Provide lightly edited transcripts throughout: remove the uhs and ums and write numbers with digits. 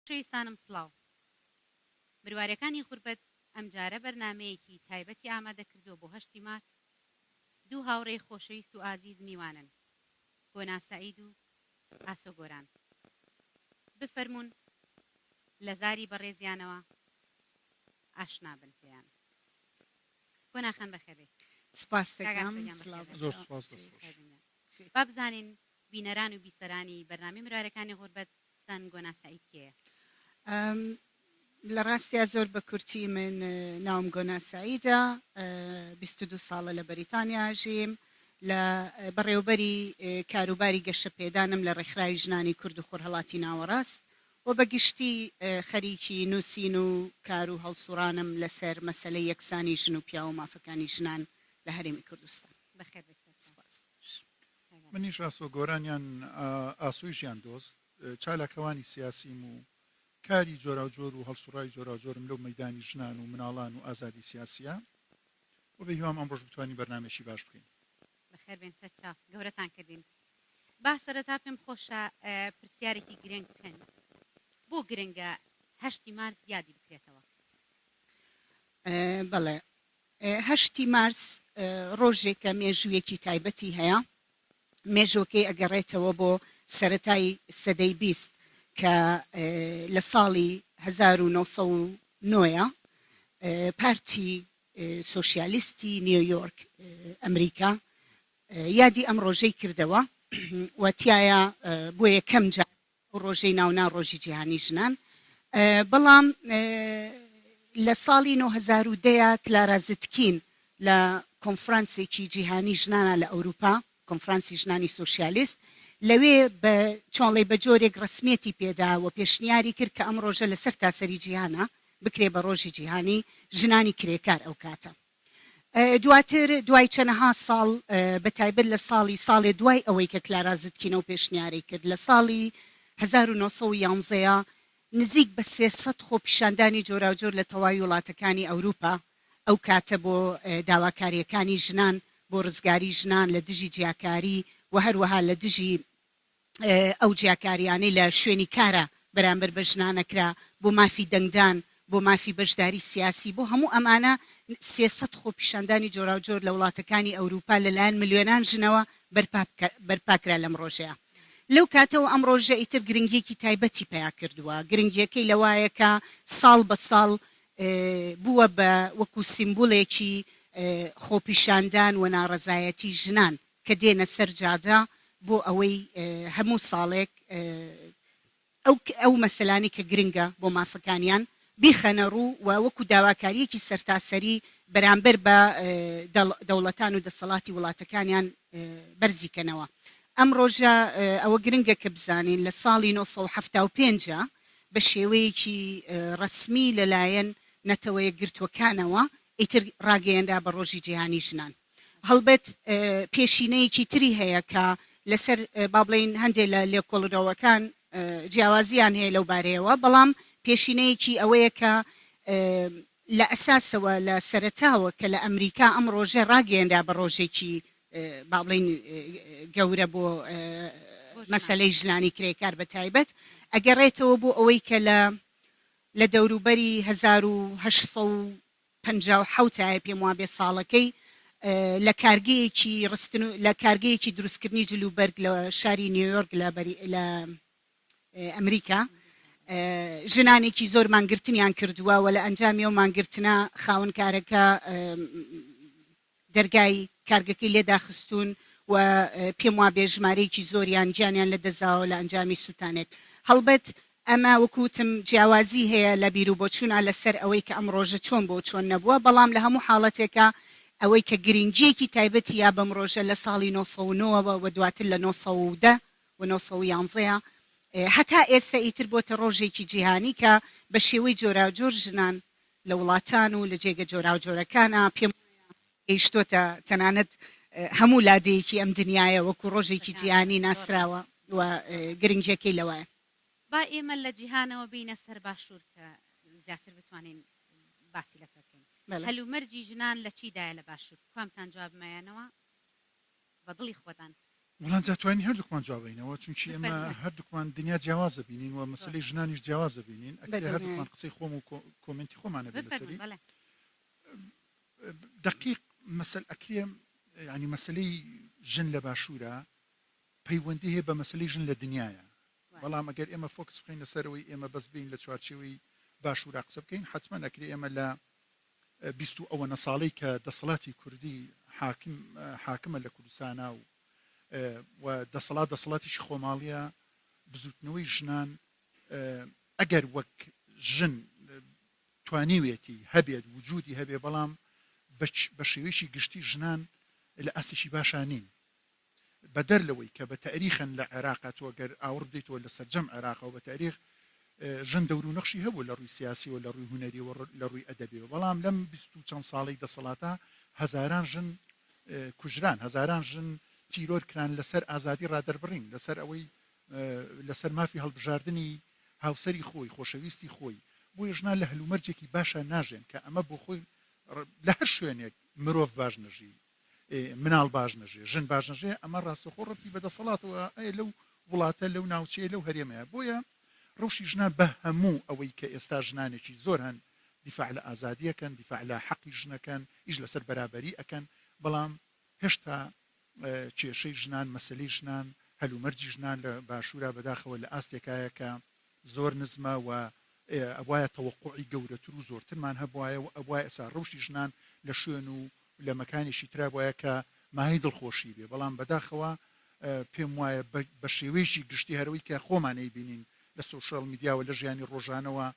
خۆشەویستانم سڵاو. مرواریەکانی غوربەت ئەمجارە بەرنامەیەکی تایبەتی ئامادە کردووە بۆ هەشتی مارس، دوو هاوڕێی خۆشەویست و ئازیز میوانن، گۆنا سەعید و ئاسۆ گۆران. بفەرموون لە زاری بەڕێزیانەوە ئاشنا بن پێیان. گۆنا خان بەخێر بێی. سپاست کاک دەکەم. ئاسۆ گیان سڵاو بەخێر بێن. زۆر سوپاس دەست خۆش. خێر بن گیان. با بزانین بینەران و بیسەرانی بەرنامەی مروارەکانی غوربەت بزانن گۆنا سەعید کێیە؟ لە ڕاستیا زۆر بە کورتی من ناوم گۆنا سەعیدە، 22 ساڵە لە بەریتانیا ئەژیم، لە بەڕێوەبەری کاروباری گەشەپێدانم لە ڕێکخراوی ژنانی کورد و خۆرهەڵاتی ناوەڕاست و بە گشتی خەریکی نووسین و کار و هەڵسوڕانم لەسەر مەسەلەی یەکسانی ژن و پیاو و مافەکانی ژنان لە هەرێمی کوردستان. بەخێر بێی سەرچاو. سپاس. منیش ئاسۆ گۆران یان ئاسۆی ژیان دۆست، چالاکەوانی سیاسیم و کاری جۆراوجۆر و هەڵسوڕاوی جۆراوجۆرم لەو مەیدانی ژنان و مناڵان و ئازادی سیاسیە و بە هیوام ئەمڕۆش بتوانین بەرنامەیەکی باش بکەین. بەخێر بێن سەرچاو، گەورەتان کردین. با سەرەتا پێم خۆشە پرسیارێکی گرنگ بکەن، بۆ گرنگە هەشتی مارس یادی بکرێتەوە؟ بەڵێ، هەشتی مارس ڕۆژێکە مێژوویەکی تایبەتی هەیە، مێژووەکەی ئەگەڕێتەوە بۆ سەرەتای سەدەی 20 کە لە ساڵی 1909 پارتی سۆشیالیستی نیویۆرک ئەمریکا یادی ئەم ڕۆژەی کردەوە و تیایا بۆ یەکەم جار ئەو ڕۆژەی ناونا ڕۆژی جیهانی ژنان، بەڵام لە ساڵی 9010 کلارا زتکین لە کۆنفرانسێکی جیهانی ژنانا لە ئەوروپا، کۆنفرانسی ژنانی سۆشیالیست، لەوێ بە چۆنڵێی بە جۆرێک ڕەسمیەتی پێدا و پێشنیاری کرد کە ئەم ڕۆژە لە سەرتاسەری جیهانا بکرێ بە ڕۆژی جیهانی ژنانی کرێکار ئەو کاتە. دواتر دوای چەنەها ساڵ بە تایبەت لە ساڵی ساڵێ دوای ئەوەی کە کلارا زتکین ئەو پێشنیارەی کرد لە ساڵی 1911 نزیک بە 300 خۆپیشاندانی جۆراوجۆر لە تەواوی وڵاتەکانی ئەوروپا ئەو کاتە بۆ داواکارییەکانی ژنان بۆ ڕزگاری ژنان لە دژی جیاکاری و هەروەها لە دژی ئەو جیاکاریانەی لە شوێنی کارا بەرامبەر بە ژنان ئەکرا، بۆ مافی دەنگدان، بۆ مافی بەشداری سیاسی، بۆ هەموو ئەمانە 300 خۆپیشاندانی جۆراوجۆر لە وڵاتەکانی ئەوروپا لە لایەن ملیۆنان ژنەوە بەرپا کرا لەم ڕۆژەیا. لەو کاتەوە ئەم ڕۆژە ئیتر گرنگیەکی تایبەتی پەیا کردووە، گرنگیەکەی لەوایە کە ساڵ بە ساڵ بووە بە وەکو سیمبولێکی خۆپیشاندان و ناڕەزایەتی ژنان کە دێنە سەر جادە بۆ ئەوەی هەموو ساڵێک ئەو ئەو مەسەلانەی کە گرنگە بۆ مافەکانیان بیخەنە ڕوو و وەکو داواکارییەکی سەرتاسەری بەرامبەر بە دەوڵەتان و دەسەڵاتی وڵاتەکانیان بەرزی کەنەوە. ئەم ڕۆژە ئەوە گرنگە کە بزانین لە ساڵی 975 بە شێوەیەکی ڕەسمی لەلایەن نەتەوەیەکگرتووەکانەوە ئیتر ڕاگەیەنرا بە ڕۆژی جیهانی ژنان. هەڵبەت پێشینەیەکی تری هەیە کە لەسەر با بڵێین هەندێ لە لێکۆڵنەوەکان جیاوازییان هەیە لەو بارەیەوە، بەڵام پێشینەیەکی ئەوەیە کە لە ئەساسەوە لە سەرەتاوە کە لە ئەمریکا ئەم ڕۆژە ڕاگەیەنرا بە ڕۆژێکی با بڵێین گەورە بۆ مەسەلەی ژنانی کرێکار بە تایبەت ئەگەڕێتەوە بۆ ئەوەی کە لە لە دەوروبەری 1857 ە پێم وابێ ساڵەکەی لە کارگەیەکی ڕستن و لە کارگەیەکی دروستکردنی جل و بەرگ لە شاری نیویۆرک لە بەری لە ئەمریکا ژنانێکی زۆر مانگرتنیان کردووە و لە ئەنجامی ئەو مانگرتنە خاوەن کارەکە دەرگای کارگەکەی لێ داخستوون و پێم وابێ ژمارەیەکی زۆریان گیانیان لە دەستداوە لە ئەنجامی سووتانێک. هەڵبەت ئەمە وەکو وتم جیاوازی هەیە لە بیروبۆچوونا لە سەر ئەوەی کە ئەم ڕۆژە چۆن بووە و چۆن نەبووە، بەڵام لە هەموو حاڵەتێکا ئەوەی کە گرنگییەکی تایبەتی یا بەم ڕۆژە لە ساڵی 909 ەوە و دواتر لە 910 و 911 هەتا ئێستا ئیتر بۆتە ڕۆژێکی جیهانی کە بە شێوەی جۆراوجۆر ژنان لە وڵاتان و لە جێگە جۆراوجۆرەکانا پێم وایە گەیشتۆتە تەنانەت هەموو لادێیەکی ئەم دنیایە وەکو ڕۆژێکی جیهانی ناسراوە و گرنگیەکەی لەوایە. با ئێمە لە جیهانەوە بێینە سەر باشوور کە زیاتر بتوانین باسی لەسەر بکەین. هەلومەرجی ژنان لە چیدایە لە باشوور؟ کوامتان جواب مایەنەوە بە دڵی خۆتان. وەڵا جا توانین هەردووکمان جواب بەینەوە چونکی ئێمە هەردووکمان دنیا جیاواز ئەبینین و مەسەلەی ژنانیش جیاواز ئەبینین ئەکرێ هەردووکمان قسەی خۆم و comment ی خۆمان هەبێ لەسەری دەقیق مەسەل ئەکرێ یانی مەسەلەی ژن لە باشوورە پەیوەندی هەیە بە مەسەلەی ژن لە دنیاە بەڵام ئەگەر ئێمە focus بخەینە سەرەوەی ئێمە بەس بین لە چوارچێوەی باشوورا قسە بکەین حتمما ئەکرێ ئێمە لە 20 و ئەوەنە ساڵەی کە دەسەڵاتی کوردی حاکم حاکمە لە کوردستانا و و دەسەڵات دەسەڵاتێکی خۆماڵیە بزوتنەوەی ژنان ئەگەر وەک ژن توانیوێتی هەبێت وجودی هەبێ بەڵام بە شێوەیەکی گشتی ژنان لە ئاستێکی باشا نین بەدەر لەوەی کە بە تەئریخەن لە عێراقا تۆ گەر ئاوڕ بدەیتەوە لە سەرجەم عێراقەوە بە تەئریخ ژن دەور و نەخشی هەبوو لە ڕووی سیاسیەوە لە ڕووی هونەریەوە لە ڕووی ئەدەبیەوە بەڵام لەم 20 و چەند ساڵەی دەسەڵاتە هەزاران ژن کوژران هەزاران ژن تیرۆر کران لەسەر ئازادی ڕادەربڕین لەسەر ئەوەی لەسەر مافی هەڵبژاردنی هاوسەری خۆی خۆشەویستی خۆی بۆیە ژنان لە هەلومەرجێکی باشا ناژێن کە ئەمە بۆ خۆی لە هەر شوێنێک مرۆڤ باش نەژی مناڵ باش نەژێ، ژن باش نەژێ، ئەمە ڕاستەوخۆ ڕەبتی بە دەسەڵاتەوە هەیە لەو وڵاتە، لەو ناوچەیە، لەو هەرێمەیە. بۆیە ڕەوشی ژنان بە هەموو ئەوەی کە ئێستا ژنانێکی زۆر هەن دیفاع لە ئازادی ئەکەن، دیفاع لە حەقی ژن ئەکەن، ئیش لەسەر بەرابەری ئەکەن، بەڵام هێشتا کێشەی ژنان، مەسەلەی ژنان، هەلومەرجی ژنان لە باشوورا بەداخەوە لە ئاستێکایە کە زۆر نزمە و ئەبوایە تەوەقوعی گەورەتر و زۆرترمان هەبوایە و ئەبوایە ئێستا ڕەوشی ژنان لە شوێن و لە مەکانێکی ترا بوایە کە مایەی دڵخۆشی بێ بەڵام بەداخەوە پێم وایە بە شێوەیەکی گشتی هەرەوەی کە خۆمان ئەیبینین لە سۆشیال میدیاوە لە ژیانی ڕۆژانەوە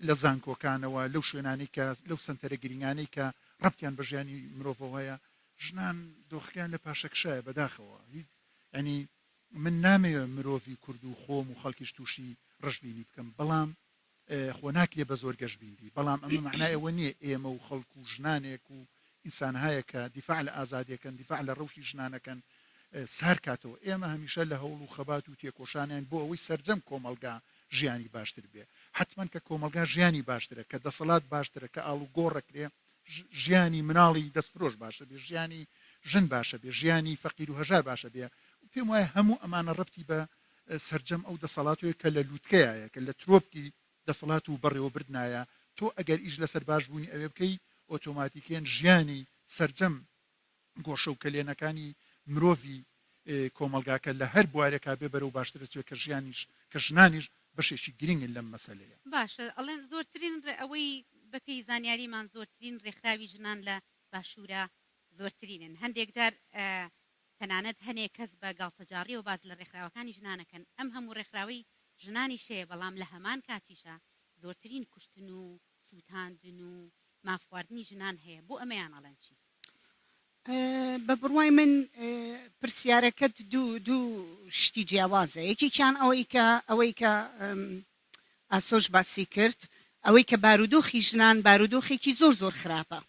لە زانکۆکانەوە لەو شوێنانەی کە لەو سەنتەرە گرینگانەی کە ڕەبتیان بە ژیانی مرۆڤەوە هەیە ژنان دۆخەکەیان لە پاشەکشایە بەداخەوە هیچ یانی من نامەوێ مرۆڤی کورد و خۆم و خەڵکیش تووشی ڕەشبینی بکەم بەڵام خۆ ناکرێ بە زۆر گەشبین بی، بەڵام ئەمە مەعنای ئەوە نییە ئێمە و خەڵک و ژنانێک و ئینسانهایەک کە دیفاع لە ئازادی ئەکەن، دیفاع لە ڕەوشی ژنان ئەکەن سار کاتەوە. ئێمە هەمیشە لە هەوڵ و خەبات و تێکۆشانین بۆ ئەوەی سەرجەم کۆمەڵگا ژیانی باشتر بێ. حەتمەن کە کۆمەڵگا ژیانی باشترە، کە دەسەڵات باشترە، کە ئاڵوگۆڕ ئەکرێ، ژیانی مناڵی دەستفرۆش باشە بێ، ژیانی ژن باشە بێ، ژیانی فەقیر و هەژار باشە بێ. پێم وایە هەموو ئەمانە ڕەبتی بە سەرجەم ئەو دەسەڵاتەوەیە کە لە لوتکەیایە، کە لە ترۆپکی دەسەڵات و بەڕێوەبردنایە، تۆ ئەگەر ئیش لەسەر باش بوونی ئەوێ بکەی، ئۆتۆماتیکێن ژیانی سەرجەم گۆشە و کەلێنەکانی مرۆڤی کۆمەڵگاکە لە هەر بوارێکا بێ بەرەو باشتر ئەچێ کە ژیانیش کە ژنانیش بەشێکی گرینگن لەم مەسەلەیە. باشە ئەڵێن زۆرترین ڕێ ئەوەی بە پێی زانیاریمان زۆرترین ڕێکخراوی ژنان لە باشوورا زۆرترینن هەندێک جار تەنانەت هەنێ کەس بە گاڵتەجاڕیەوە باس لە ڕێکخراوەکانی ژنان ئەکەن، ئەم هەموو ڕێکخراوەی ژنانیش هەیە، بەڵام لە هەمان کاتیشا زۆرترین کوشتن و سووتاندن و ماف خواردنی ژنان هەیە، بۆ ئەمەیان ئەڵێن چی؟ بە بڕوای من پرسیارەکەت دوو شتی جیاوازە، یەکێکیان ئەوەی کە ئەوەی کە ئاسۆش باسی کرد، ئەوەی کە بارودۆخی ژنان بارودۆخێکی زۆر زۆر خراپە،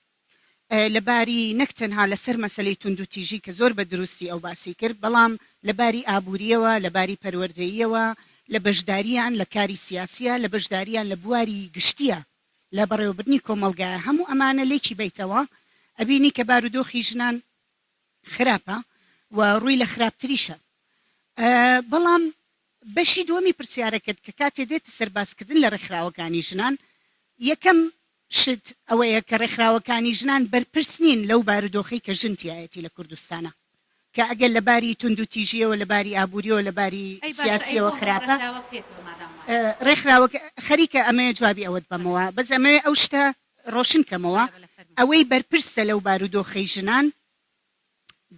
لە باری نەک تەنها لە سەر مەسەلەی توندوتیژی کە زۆر بە دروستی ئەو باسی کرد، بەڵام لە باری ئابوورییەوە، لە باری پەروەردەییەوە، لە بەشدارییان لە کاری سیاسییە، لە بەشدارییان لە بواری گشتییە، لە بەڕێوەبردنی کۆمەڵگایە، هەموو ئەمانە لێکی بەیتەوە ئەبینی کە بارودۆخی ژنان خراپە و ڕووی لە خراپتریشە. بەڵام بەشی دووەمی پرسیارەکەت کە کاتێ دێتە سەر باسکردن لە ڕێکخراوەکانی ژنان، یەکەم شت ئەوەیە کە ڕێکخراوەکانی ژنان بەرپرس نین لەو بارودۆخەی کە ژن تیایەتی لە کوردستانا، کە ئەگەر لە باری توندوتیژییەوە، لە باری ئابوورییەوە، لە باری ئەی باشە ئەی سیاسییەوە بۆ هەموو خراپە، ڕێکخراوە کرێتەوە مادام وایە؟ ڕێکخراوەکە خەریکە ئەمەوێ جوابی ئەوەت بەمەوە، بەس ئەمەوێ ئەو شتە ڕۆشن کەمەوە، بەلە بەلە فەرموو. ئەوەی بەرپرسە لەو بارودۆخەی ژنان،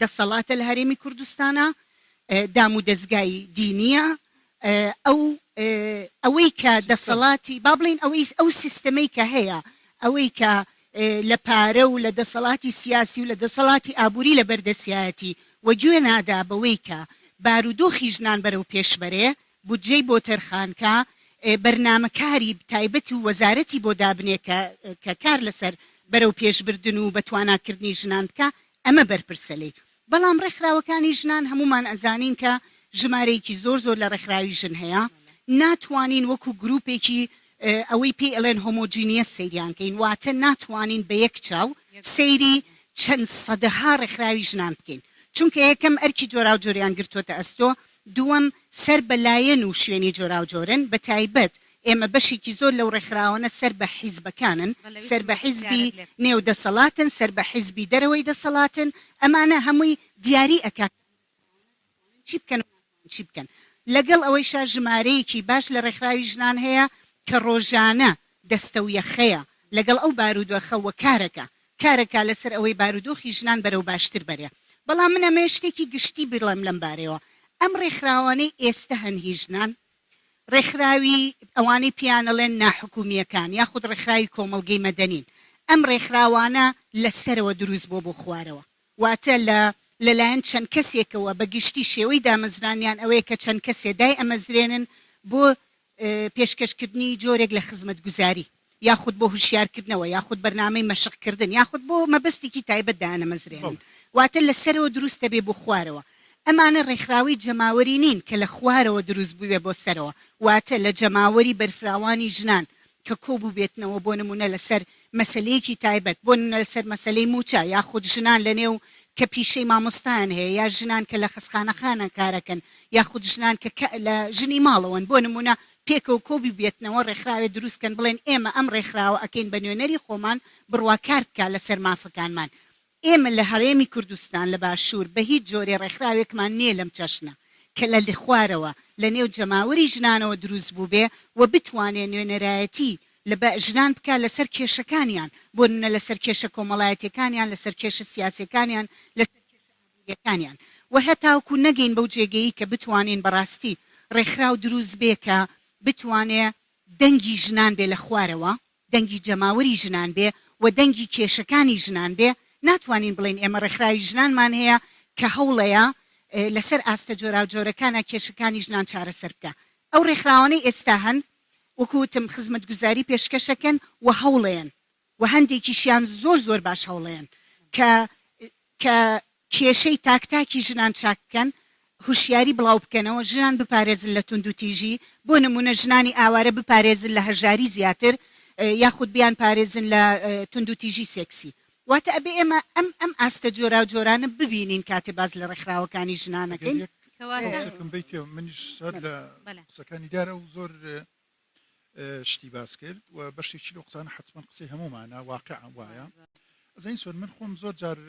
دەسەڵاتە لە هەرێمی کوردستانا، دامودەزگای دینییە، ئەو ئەوەی کە سیستەم. دەسەڵاتی با بڵێین ئەوەی ئەو سیستەمەی کە هەیە، ئەوەی کە لە پارە و لە دەسەڵاتی سیاسی و لە دەسەڵاتی ئابووری لە بەردەستیایەتی و گوێ نادا بەوەی کە بارودۆخی ژنان بەرەو پێش بەرێ، بودجەی بۆ تەرخان کا، بەرنامە کاری تایبەت و وەزارەتی بۆ دابنێ کە کە کار لەسەر بەرەو پێش بردن و بە توانا کردنی ژنان بکا، ئەمە بەرپرسە لێی. بەڵام ڕێکخراوەکانی ژنان هەموومان ئەزانین کە ژمارەیەکی زۆر زۆر لە ڕێکخراوی ژن هەیە، ناتوانین وەکو گروپێکی ئەوەی پێی ئەڵێن homogeneous سەیریان کەین، واتە ناتوانین بە یەک چاو سەیری چەند سەدەها ڕێکخراوی ژنان بکەین. چونکە یەکەم ئەرکی جۆراوجۆریان گرتۆتە ئەستۆ، دووەم سەر بە لایەن و شوێنی جۆراوجۆرن، بە تایبەت ئێمە بەشێکی زۆر لەو ڕێکخراوانە سەر بە حیزبەکانن، بەڵێ سەر ویستم بە ئەو حیزبی پرسیارەت لێ بکەم. نێو دەسەڵاتن، سەر بە حیزبی دەرەوەی دەسەڵاتن، ئەمانە هەمووی دیاری ئەکا کە ئەم ڕێکخراوانە دەتوانن چی بکەن و ناتوانن چی بکەن. لەگەڵ ئەوەیشا ژمارەیەکی باش لە ڕێکخراوی ژنان هەیە کە ڕۆژانە دەستەویەخەیە لەگەڵ ئەو بارودۆخە و کارەکا کارەکا لەسەر ئەوەی بارودۆخی ژنان بەرەو باشتر بەرێ. بەڵام من ئەمەوێ شتێکی گشتی بڵێم لەم بارەیەوە. ئەم ڕێکخراوانەی ئێستە هەن هی ژنان، ڕێکخراوی ئەوانەی پێیان ئەڵێن ناحکومییەکان یاخود ڕێکخراوی کۆمەڵگەی مەدەنین، ئەم ڕێکخراوانە لە سەرەوە دروست بووە بۆ خوارەوە. واتە لە لەلایەن چەند کەسێکەوە بە گشتی شێوەی دامەزرانیان ئەوەیە کە چەند کەسێ دایئەمەزرێنن بۆ پێشکەشکردنی جۆرێک لە خزمەتگوزاری یاخود بۆ هوشیارکردنەوە یاخود بەرنامەی مەشقکردن یاخود بۆ مەبەستێکی تایبەت دایانەمەزرێنن واتە لە سەرەوە دروست دەبێ بۆ خوارەوە ئەمانە ڕێکخراوەی جەماوەری نین کە لە خوارەوە دروست بووێ بۆ سەرەوە واتە لە جەماوەری بەرفراوانی ژنان کە کۆبووبێتنەوە بۆ نموونە لەسەر مەسەلەیەکی تایبەت بۆ نموونە لەسەر مەسەلەی مووچە یاخود ژنان لەنێو کە پیشەی مامۆستایان هەیە یا ژنان کە لە خەسخانەخانە کارەکەن یاخود ژنان کە کە لە ژنی ماڵەوەن بۆ نموونە پێکەوە کۆبووبێتنەوە ڕێکخراوێ دروست کەن بڵێن ئێمە ئەم ڕێکخراوە ئەکەین بە نوێنەری خۆمان بڕوا کار بکا لەسەر مافەکانمان ئێمە لە هەرێمی کوردستان لە باشوور بە هیچ جۆرێ ڕێکخراوێکمان نییە لەم چەشنە کە لە خوارەوە لە نێو جەماوەری ژنانەوە دروست بووبێ و بتوانێ نوێنەرایەتی لە بە ژنان بکا لە سەر کێشەکانیان بۆ نمونە لە سەر کێشە کۆمەڵایەتیەکانیان لە سەر کێشە سیاسیەکانیان لە سەر کێشە ئابووریەکانیان و هەتاوکو نەگەین بەو جێگەیی کە بتوانین بە ڕاستی ڕێکخراو دروست بێ کە بتوانێ دەنگی ژنان بێ لە خوارەوە دەنگی جەماوەری ژنان بێ و دەنگی کێشەکانی ژنان بێ، ناتوانین بڵێین ئێمە ڕێکخراوی ژنانمان هەیە کە هەوڵەیە لەسەر ئاستە جۆراوجۆرەکانا کێشەکانی ژنان چارەسەر بکا. ئەو ڕێکخراوانەی ئێستا هەن وەکو وتم خزمەتگوزاری پێشکەشەکەن و هەوڵەیەن و هەندێکیشیان زۆر زۆر باش هەوڵەیەن کە کە کێشەی تاک تاکی ژنان چاک بکەن، هوشیاری بڵاو بکەنەوە، ژنان بپارێزن لە توندوتیژی، بۆ نموونە ژنانی ئاوارە بپارێزن لە هەژاری زیاتر یاخود بیانپارێزن لە توندوتیژی سێکسی. واتە ئەبێ ئێمە ئەم ئەم ئاستە جۆراوجۆرانە ببینین کاتێ باس لە ڕێکخراوەکانی ژنان ئەگەر ئەکەین. یەک کەواتە. قەوسێکم بەیتێ منیش هەر لە بەلێ. قسەکانی دیارە و زۆر شتی باس کرد و بەشێکی لەو قسانە حەتمەن قسەی هەموومانە واقع وایە ئەزانی چۆن من خۆم زۆر جار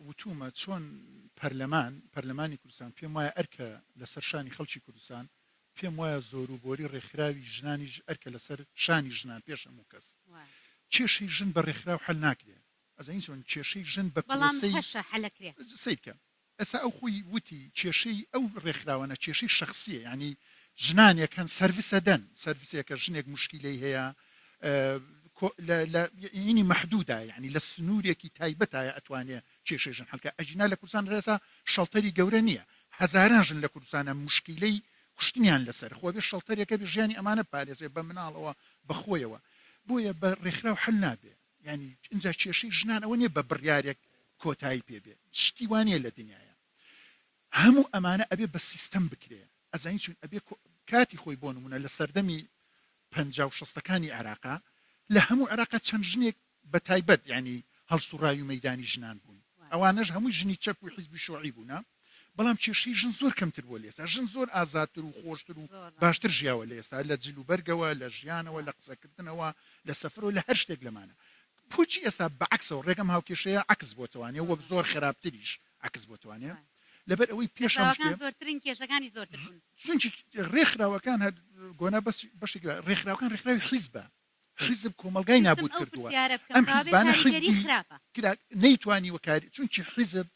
وتومە چۆن پەرلەمان پەرلەمانی کوردستان پێم وایە ئەرکە لەسەر شانی خەڵکی کوردستان پێم وایە زۆر و بۆری ڕێکخراوی ژنانیش ئەرکە لەسەر شانی ژنان پێش هەموو کەس کێشەی ژن بە ڕێکخراو حەل ناکرێ ئەزانی چۆن کێشەی ژن بە بەڵام پرۆسەی هەشە حەلەکرێ. سەیرکە ئێستا ئەو خۆی وتی کێشەی ئەو ڕێکخراوانە کێشەی شەخسیە یانی ژنانێک هەن سەرڤسە دەن سەرڤسێکە ژنێک موشکیلەی هەیە لە لە ینی مەحدودا یعنی لە سنوورێکی تایبەتایە ئەتوانێ کێشەی ژن حەلکە ئەگینا لە کوردستان ڕێسا شەڵتەری گەورە نییە هەزاران ژن لە کوردستانە موشکیلەی کوشتنیان لەسەر خۆ بێ شەڵتەرێکە بێ ژیانی ئەمانە پارێزێ بە مناڵەوە بە خۆیەوە بۆیە بە ڕێکخراو حەل نابێ یانی ئینجا کێشەی ژنان ئەوە نیە بە بڕیارێک کۆتایی پێ بێ شتی وا نیە لە دنیایا هەموو ئەمانە ئەبێ بە سیستەم بکرێ ئەزانی چون ئەبێ کاتی خۆی بۆ نمونە لە سەردەمی 50 و شەستەکانی عێراقا لە هەموو عێراقا چەند ژنێک بە تایبەت یانی هەڵسوڕاوی مەیدانی ژنان بوون ئەوانەش هەمووی ژنی چەپ و حیزبی شوعی بوونە بەڵام کێشەی ژن زۆر کەمتر بووە لە ئێستا ژن زۆر ئازادتر و خۆشتر و باشتر ژیاوە لە ئێستا لە جل و بەرگەوە لە ژیانەوە لە قسەکردنەوە لە سەفرەوە لە هەر شتێک لەمانە بۆچی ئێستا بە عەکسەوە ڕێک ئەم هاوکێشەیە عەکس بۆتەوانێ و زۆر خراپتریش عەکس بۆتەوانێ لەبەر ئەوەی پێش هەموو ڕێکخراوەکان شتێ زۆرترن کێشەکانیش زۆرتر بوون. چونکی ڕێکخراوەکان هەر گۆنا بەس بەشێک ڕێکخراوەکان ڕێکخراوی حیزبە حیزب کۆمەڵگای ویستم نابوت ئەو کردووە پرسیارە بکەم ئەم کەوابێ حیزبانە کاریگەری حیزبی خراپە. کرا نەیتوانیوە کاری چونکی حیزب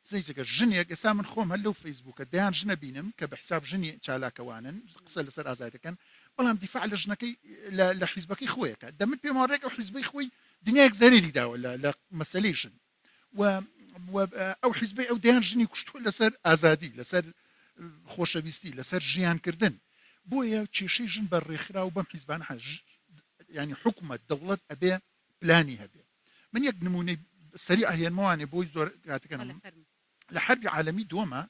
زەیجەکە ژنێک ئێستا من خۆم هەر لەو فەیسبووکە دەیان ژنە بینم کە بە حیساب ژنی چالاکەوانن قسە لەسەر ئازادی دەکەن بەڵام دیفاع لە ژنەکەی لە لە حیزبەکەی خۆی ئەکات دە من پێم وایە ڕێک ئەو حیزبەی خۆی دنیایەک زەرەری داوە لە لە مەسەلەی ژن و و ئەو حیزبەی ئەو دەیان ژنی کوشتووە لەسەر ئازادی لەسەر خۆشەویستی لەسەر ژیان کردن بۆیە کێشەی ژن بە ڕێکخراو بەم حیزبانە حەل یانی حکومەت دەوڵەت ئەبێ پلانی هەبێ من یەک نمونەی سەریع ئەهێنمەوانێ بۆی زۆر کاتەکەنم لە حەربی عالەمی دووەمە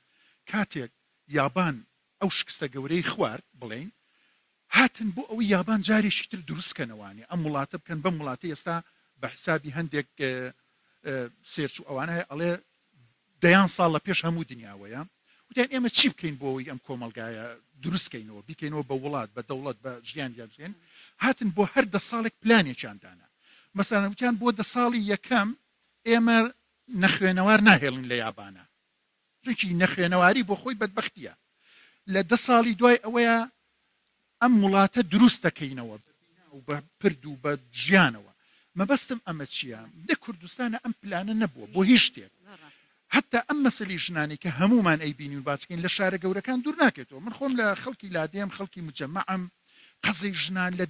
کاتێک یابان ئەو شکستە گەورەی خوارد بڵێین هاتن بۆ ئەوەی یابان جارێکی تر دروست کەنەوانێ ئەم وڵاتە بکەن بەم وڵاتەی ئێستا بە حسابی هەندێک search و ئەوانە هەیە ئەڵێ. دەیان ساڵ لە پێش هەموو دنیاوەیە، وتیان ئێمە چی بکەین بۆ ئەوەی ئەم کۆمەڵگایە دروست کەینەوە، بیکەینەوە بە وڵات، بە دەوڵەت، بە ژیان یان بکەین، هاتن بۆ هەر دە ساڵێک پلانێکیان دانا. مەسەلەن وتیان بۆ دە ساڵی یەکەم ئێمە نەخوێنەوار ناهێڵین لە یابانا، چونکی نەخوێنەواری بۆ خۆی بەدبەختییە. لە دە ساڵی دوای ئەوەیا ئەم وڵاتە دروست دەکەینەوە بە بینا و بە پرد و بە ژیانەوە. مەبەستم ئەمە چییە؟ لە کوردستانا ئەم پلانە نەبووە بۆ هیچ شتێک. هەتا ئەم مەسەلەی ژنانەی کە هەموومان ئەیبینین و باس دەکەین لە شارە گەورەکان دوور ناکەوێتەوە. من خۆم لە خەڵکی لادێم، خەڵکی مجەمەعم، قەزەی ژنان لە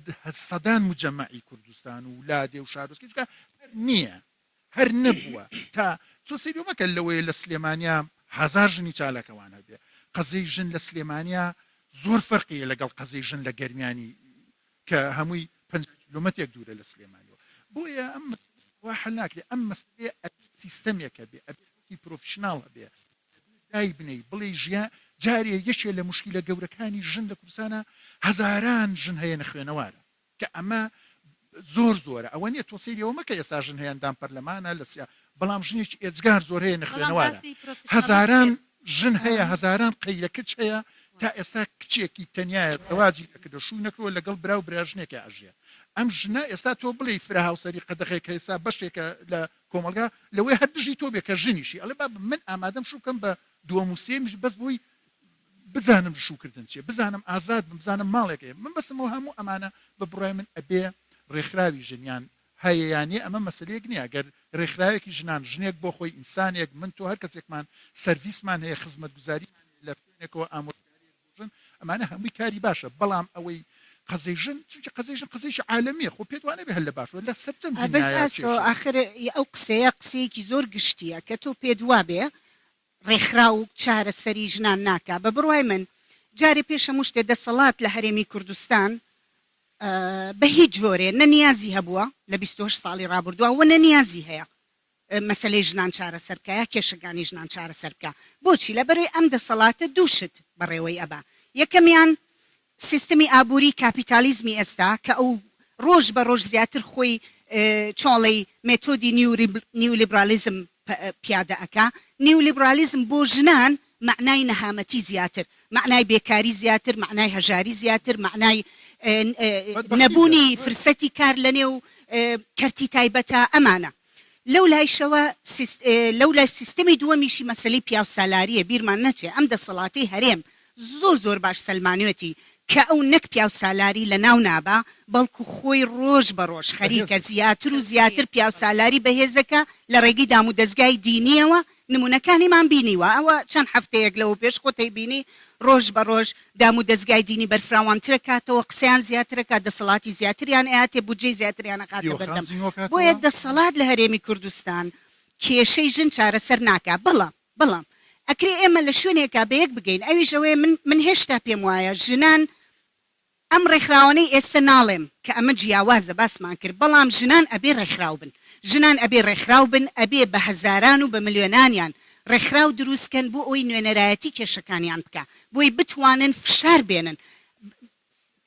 سەدان مجەمەعی کوردستان و لادێ و شارۆچکەی چونکە هەر نییە. هەر نەبووە تا تۆ سەیری مەکە لەوەیە لە سلێمانیا هەزار ژنی چالاکەوان هەبێ قەزەی ژن لە سلێمانیا زۆر فەرقی هەیە لەگەڵ قەزەی ژن لە گەرمیانی کە هەمووی 50 کیلۆمەترێک دوورە لە سلێمانیەوە بۆیە ئەم مەسەلەیە وا حەل ناکرێ ئەم مەسەلەیە ئەبێ سیستەمێک هەبێ ئەبێ خەڵکی professional هەبێ ئەبێ دایبنێی بڵێی ژیان جارێ یەکێ لە موشکیلە گەورەکانی ژن لە کوردستانا هەزاران ژن هەیە نەخوێنەوارە کە ئەمە زۆر زۆرە ئەوە نیە تۆ سەیری ئەوە مەکە ئێستا ژن هەیە ئەندام پەرلەمانە لە سیا بەڵام ژنێکی ئێجگار زۆر هەیە بەڵام نەخوێنەوارە باسی professional یت هەزاران کرد. ژن هەیە هەزاران قەیرە کچ هەیە تا ئێستا کچێکی تەنیایە زەواجی نەکردوە شووی نەکردوە لەگەڵ برا و براژنێکا ئەژیێ ئەم ژنە ئێستا تۆ بڵێی فرە هاوسەری قەدەغەیە کە ئێستا بەشێکە لە کۆمەڵگا لەوەی هەر دژی تۆ بێ کە ژنیشی ئەڵێ بابە من ئامادەم شوو بکەم بە دووەم و سێیەمیش بەس بۆی بزانم شووکردن چیە بزانم ئازاد بم بزانم ماڵێک هەیە من بەسم ئەوە هەموو ئەمانە بە بڕوای من ئەبێ ڕێکخراوی ژن یان هەیە یان نیە ئەمە مەسەلەیەک نیە گەر ڕێکخراوێکی ژنان ژنێک بۆ خۆی ئینسانێک من تۆ هەر کەسێکمان سەرڤیسمان هەیە خزمەتگوزاریمان هەیە لە شوێنێکەوە ئامۆژگاریەک بۆ ژن ئەمانە هەمووی کاری باشە بەڵام ئەوەی قەزەی ژن چونکی قەزەی ژن قەزەیەکی عالەمیە خۆ پێت وانەبێ هەر لە باشوور لە سەرجەم بەس دنیایا ئاسۆ کێشەیە. ئاخر ئەو قسەیە قسەیەکی زۆر گشتیە کە تۆ پێت وابێ ڕێکخراو چارەسەری ژنان ناکا. بە بڕوای من جارێ پێش هەموو شتێ دەسەڵات لە هەرێمی کوردستان بە هیچ جۆرێ نە نیازی هەبووە لە 28 ساڵی ڕابردووە و نە نیازی هەیە مەسەلەی ژنان چارەسەر بکا یا کێشەکانی ژنان چارەسەر بکا. بۆچی؟ لەبەرئەوەی ئەم دەسەڵاتە دوو شت بەڕێوەی ئەبا. یەکەمیان سیستمی ئابووری کاپیتالیزمی ئێستا کە ئەو ڕۆژ بە ڕۆژ زیاتر خۆی چۆڵی مێتۆدی نیولیبرالیزم پیادە ئەکا. نیولیبرالیزم بۆ ژنان مەعنای نەهامەتی زیاتر، مەعنای بێکاری زیاتر، مەعنای هەژاری زیاتر، مەعنای بەدبەختی نەبوونی زیاتر. فرسەتی کار لەنێو کەرتی تایبەتا ئەمانە. لەو لایشەوە لەو لای سیستمی دووەمیشی مەسەلەی پیاوسالارییە، بیرمان نەچێ ئەم دەسەڵاتەی هەرێم زۆر زۆر باش سەلمانوێتی کە ئەو نەک پیاوسالاری لە ناو نابا بەڵکو خۆی ڕۆژ بە ڕۆژ خەریکە زیاتر و زیاتر پیاوسالاری بەهێزەکا لە ڕێگەی دامودەزگای دینییەوە، نمونەکانیمان بینیوە ئەوە چەند هەفتەیەک لەوە پێش خۆتەی بینی ڕۆژ بە ڕۆژ دامودەزگای دینی بەرفراوانترەکاتەوە قسەیان زیاترەکا دەسەڵاتی زیاتریان ئەیاتێ بودجەی زیاتریان ئەخاتە دیوەخان بەردەم زینوەکاتەوە. بۆیە دەسەڵات لە هەرێمی کوردستان کێشەی ژن چارەسەر ناکا بەڵام بەڵام ئەکرێ ئێمە لە شوێنێکا بەیەک بگەین ئەویش ئەوەیە من من هێشتا پێم وایە ژنان ئەم ڕێکخراوانەی ئێستە ناڵێم کە ئەمە جیاوازە باسمان کرد بەڵام ژنان ئەبێ ڕێکخراو بن ژنان ئەبێ ڕێکخراو بن ئەبێ بە هەزاران و بە ملیۆنانیان ڕێکخراو دروست کەن بۆ ئەوەی نوێنەرایەتی کێشەکانیان بکا بۆی بتوانن فشار بێنن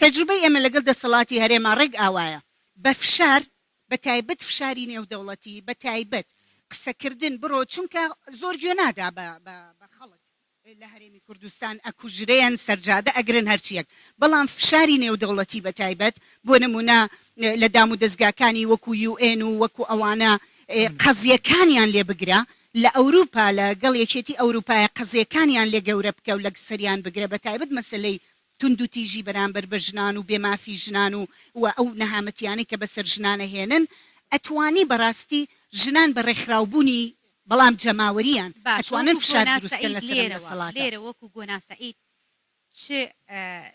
تەجروبەی ئێمە لەگەڵ دەسەڵاتی هەرێما ڕێک ئاوایە بە فشار بە تایبەت فشاری نێودەوڵەتی بە تایبەت قسەکردن بڕۆ چونکە زۆر گوێ نادا بە بە خەڵک لە هەرێمی کوردستان ئەکوژرێن سەرجادە ئەگرن هەرچیەک بەڵام فشاری نێودەوڵەتی بە تایبەت بۆ نمونە لە دامودەزگاکانی وەکو UN و وەکو ئەوانە قەزیەکانیان لێ بگرە لە ئەوروپا لە گەڵ یەکێتی ئەوروپایە قەزیەکانیان لێ گەورە بکە و لە سەریان بگرە بە تایبەت مەسەلەی توندوتیژی بەرامبەر بە ژنان و بێ مافی ژنان و و ئەو نەهامەتیانەی کە بەسەر ژنان ئەهێنن ئەتوانی بەڕاستی ژنان بە ڕێکخراوبونی بەڵام جەماوەریان باشە ئەتوانن وەکو فشار گۆنا دروست کەن سەعید لەسەر ئەم لێرەوە دەسەڵاتە. لێرە وەکو گۆنا سەعید چ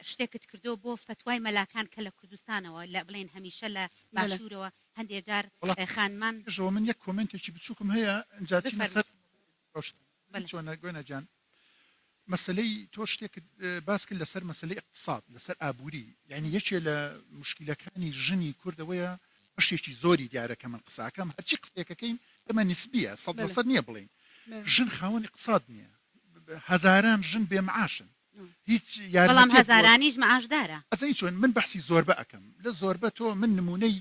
شتێکت کردووە بۆ فەتوای مەلاکان کە لە کوردستانەوە لە بڵێن هەمیشە لە بەلێ. باشوورەوە هەندێ جار وەڵا خانمان پێشەوە من یەک comment ێکی بچووکم هەیە ئینجا چینە بفەرموو. سەر ڕۆشتن بەلێ. چۆنە گۆنا گیان مەسەلەی تۆ شتێکت باس کرد لەسەر مەسەلەی ئیقتساد لەسەر ئابووری یانی یەکێ لە موشکیلەکانی ژنی کورد ئەوەیە بەشێکی زۆری دیارە کە من قساکەم هەرچی قسەیەکەکەین ئێمە نیسبیە سەد لە بەلێ. سەد نییە بڵێین بەلێ. ژن خاوەن ئیقتساد نییە هەزاران ژن بێ معاشن هیچ بەڵام یارمەتیەک بۆ هەزارانیش معاشدارە. ئەزانی چۆن من بەحسی زۆربە ئەکەم لە زۆربە تۆ من نمونەی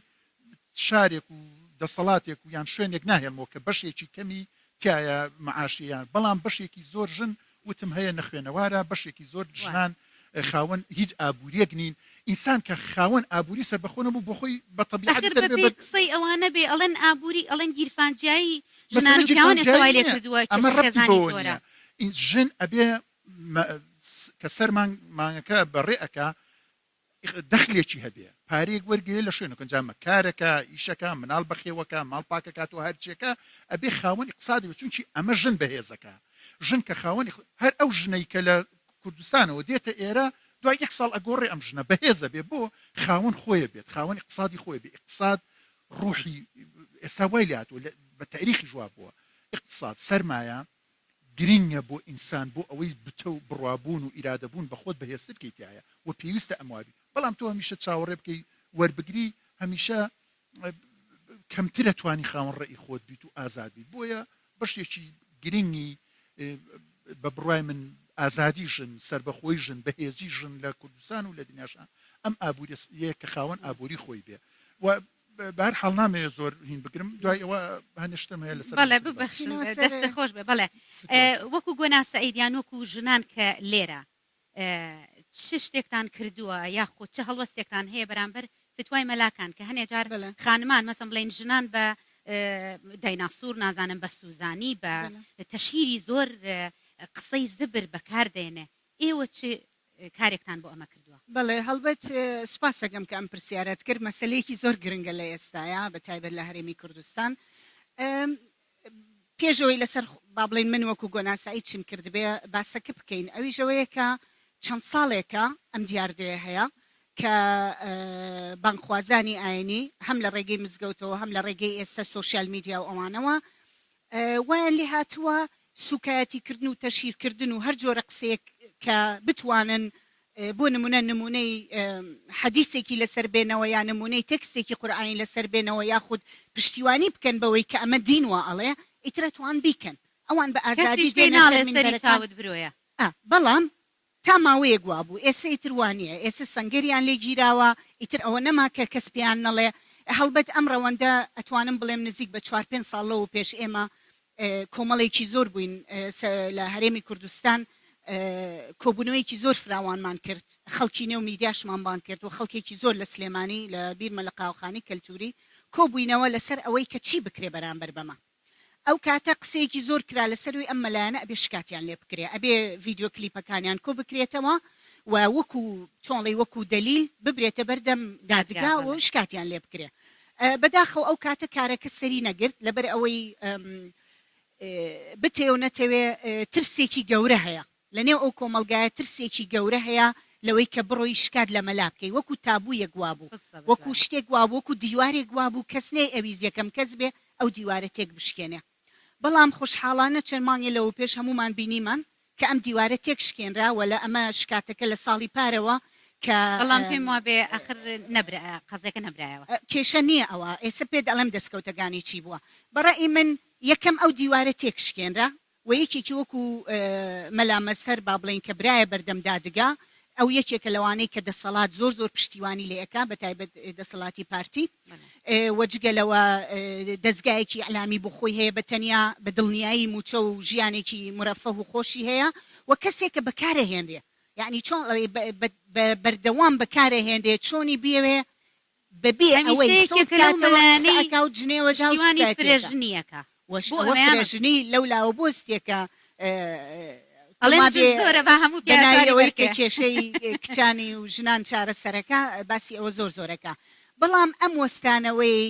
شارێک و دەسەڵاتێک و یان شوێنێک ناهێڵمەوە کە بەشێکی کەمی تیایە معاشی یان بەڵام بەشێکی زۆر ژن وتم هەیە نەخوێنەوارە بەشێکی زۆر ژنان خاوەن هیچ ئابووریەک نین ئینسان کە خاوەن ئابووری سەربەخۆ نەبوو بۆخۆی بە تەبیعەت ئەخر بە پێی قسەی ئەوانە بێ ئەڵێن ئابووری ئەڵێن گیرفان جیایی ژنان و پیاوان ئێستا وای لێ کردووە ئەمە کێشەی ڕەبتی خێزانی بەوە زۆرە. نیە ژن ئەبێ کە سەر مانگ مانگەکە بەڕێ ئەکا دەخلێکی هەبێ پارەیەک وەرگرێ لە شوێنەکە جا مە کارەکە ئیشەکە مناڵ بەخێوەکە ماڵ پاکەکاتەوە هەرچیەکە ئەبێ خاوەنی اقتصادی بێ چونکی ئەمە ژن بەهێزەکە ژن کە خاوەنی هەر ئەو ژنەی کە لە کوردستانەوە دێتە ئێرە دوای یەک ساڵ ئەگۆڕێ ئەم ژنە بەهێزە بێ بۆ خاوەن خۆیە بێت خاوەن اقتصادی خۆی بێ اقتصاد ڕوحی ئێستا وای لێ هاتووە بە تاریخیش وا بووە اقتصاد سەرمایە گرینگە بۆ ئینسان بۆ ئەوەی بتە و بڕوابوون و ئیرادە بوون بە خۆت بەهێزتر کەی تیایا و پێویستە ئەم وابی بەڵام تۆ هەمیشە چاوەڕێ بکەی وەربگری هەمیشە کەمتر ئەتوانی خاوەن ڕەئی خۆت بیت و ئازاد بیت بۆیە بەشێکی گرینگی بە بڕوای من ئازادی ژن سەربەخۆی ژن بەهێزی ژن لە کوردستان و لە دنیاشا ئەم ئابووریە کە خاوەن ئابووری خۆی بێ و بە هەر حاڵ نامەوێت زۆر هین بگرم دوای ئەوە هەنێ شتم هەیە لەسەر بەڵێ مەسەلە باس ببەخشن بچینەوە سەر دەستت خۆش بێ بەڵێ فتوە. وەکو گۆنا سەعید یان وەکو ژنان کە لێرە چ شتێکتان کردووە یاخود چ هەڵوەستێکتان هەیە بەرامبەر فتوای مەلاکان کە هەنێ جار بەڵێ. خانمان مەسەن بڵێین ژنان بە دایناسور نازانم بە سوزانی بە بەڵێ. تەشهیری زۆر قسەی زبر بەکار دێنێ ئێوە چ کارێکتان بۆ ئەمە کردووە؟ بەڵێ هەڵبەت سوپاسەکەم کە ئەم پرسیارەت کرد، مەسەلەیەکی زۆر گرنگە لە ئێستایا بە تایبەت لە هەرێمی کوردستان. پێش ئەوەی لەسەر با بڵێین من وەکو گۆنا سەعید چیم کردبێ باسەکە بکەین ئەویش ئەوەیە کە چەند ساڵێکە ئەم دیاردەیە هەیە کە بانگخوازانی ئاینی هەم لە ڕێگەی مزگەوتەوە هەم لە ڕێگەی ئێستا سۆشیال میدیا و ئەوانەوە وایان لێهاتووە سوکایەتی کردن و تەشهیر کردن و هەر جۆرە قسەیەک کە بتوانن بۆ نمونە نمونەی حەدیسێکی لەسەر بێنەوە یا نمونەی تێکستێکی قورئانی لەسەر بێنەوە یاخود پشتیوانی بکەن بەوەی کە ئەمە دین وا ئەڵێ ئیتر ئەتوان بیکەن ئەوان بە ئازادی کەسیش پێی دێنە سەر ناڵێ سەری مینبەرەکان چاوت برۆیە. ئا بەڵام تا ماوەیەک وابوو، ئێسە ئیتر وانییە، ئێسە سەنگەریان لێ گیراوە، ئیتر ئەوە نەما کە کەس پێیان نەڵێ. هەڵبەت ئەم ڕەوەندە ئەتوانم بڵێم نزیک بە چوار پێنج ساڵ لەوە پێش ئێمە کۆمەڵێکی زۆر بووین لە هەرێمی کوردستان کۆبوونەوەیەکی زۆر فراوانمان کرد، خەڵکی نێو میدیاشمان بانگ کرد و خەڵکێکی زۆر لە سلێمانی لە بیرمە لە قاوەخانەی کەلتووری کۆبووینەوە لەسەر ئەوەی کە چی بکرێ بەرامبەر بەمە. ئەو کاتە قسەیەکی زۆر کرا لەسەروی ئەم مەلایانە ئەبێ شکاتیان لێ بکرێ ئەبێ ڤیدیۆ کلیپەکانیان کۆ بکرێتەوە و وەکو چۆن ڵێی وەکو دەلیل ببرێتە بەر دەم دادگا دادگا و بەڵێ. شکاتیان لێ بکرێ بەداخەوە ئەو کاتە کارەکە سەری نەگرت لەبەر ئەوەی بتەوێ و نەتەوێ ترسێکی گەورە هەیە لە نێو ئەو کۆمەڵگایە ترسێکی گەورە هەیە لەوەی کە بڕۆی شکات لە مەلا بکەی وەکو تابوویەک وابوو بالضبط وەکو وایە. شتێک وابوو وەکو دیوارێک وابوو کەس نەیئەویست یەکەم کەس بێ ئەو دیوارە تێک بشکێنێ بەڵام خۆشحاڵانە چەند مانگێ لەوەوپێش هەموومان بینیمان کە ئەم دیوارە تێک شکێنرا وە لە ئەمە شکاتەکە لە ساڵی پارەوە کە بەڵام پێم وابێ ئاخر نەبرا قەزیەکە نەبرایەوە. کێشە نیە ئەوە ئێسە پێت ئەڵێم دەسکەوتەکانی چی بووە بە ڕەئی من یەکەم ئەو دیوارە تێک شکێنرا و یەکێکی وەکو مەلا مەزهەر با بڵێین کە برایە بەردەم دادگا، ئەو یەکێکە لەوانەی کە دەسەڵات زۆر زۆر پشتیوانی لێ ئەکا بە تایبەت دەسەڵاتی پارتی و جگە لەوە دەزگایەکی ئیعلامی بۆ خۆی هەیە بە تەنیا بە دڵنیایی موچە و ژیانێکی مورەفەه و خۆشی هەیە و کەسێکە بەکارەهێنرێ یەعنی چۆن ئەڵێی بە بەردەوام بەکارەهێنرێ چۆنی بیەوێ بەبێ هەمیشە ئەوەی سڵ یەکێکە لەو بکاتەوە قسە مەلایانەی ئەکا و جنێو ئەدا و پشتیوانی سوکایەتی ئەکا. فرەژنییەکە. وەش بۆ ئەوە ئەمەیان فرەژنی لەو لاوە بۆستێکە ئەڵێن تۆما ژن بێ زۆرە با هەموو بە ناوی پیاوەکانی ئەوەی کە بەرکێ. کێشەی کچانی و ژنان چارەسەرەکا باسی ئەوە زۆر زۆرەکا بەڵام ئەم وەستانەوەی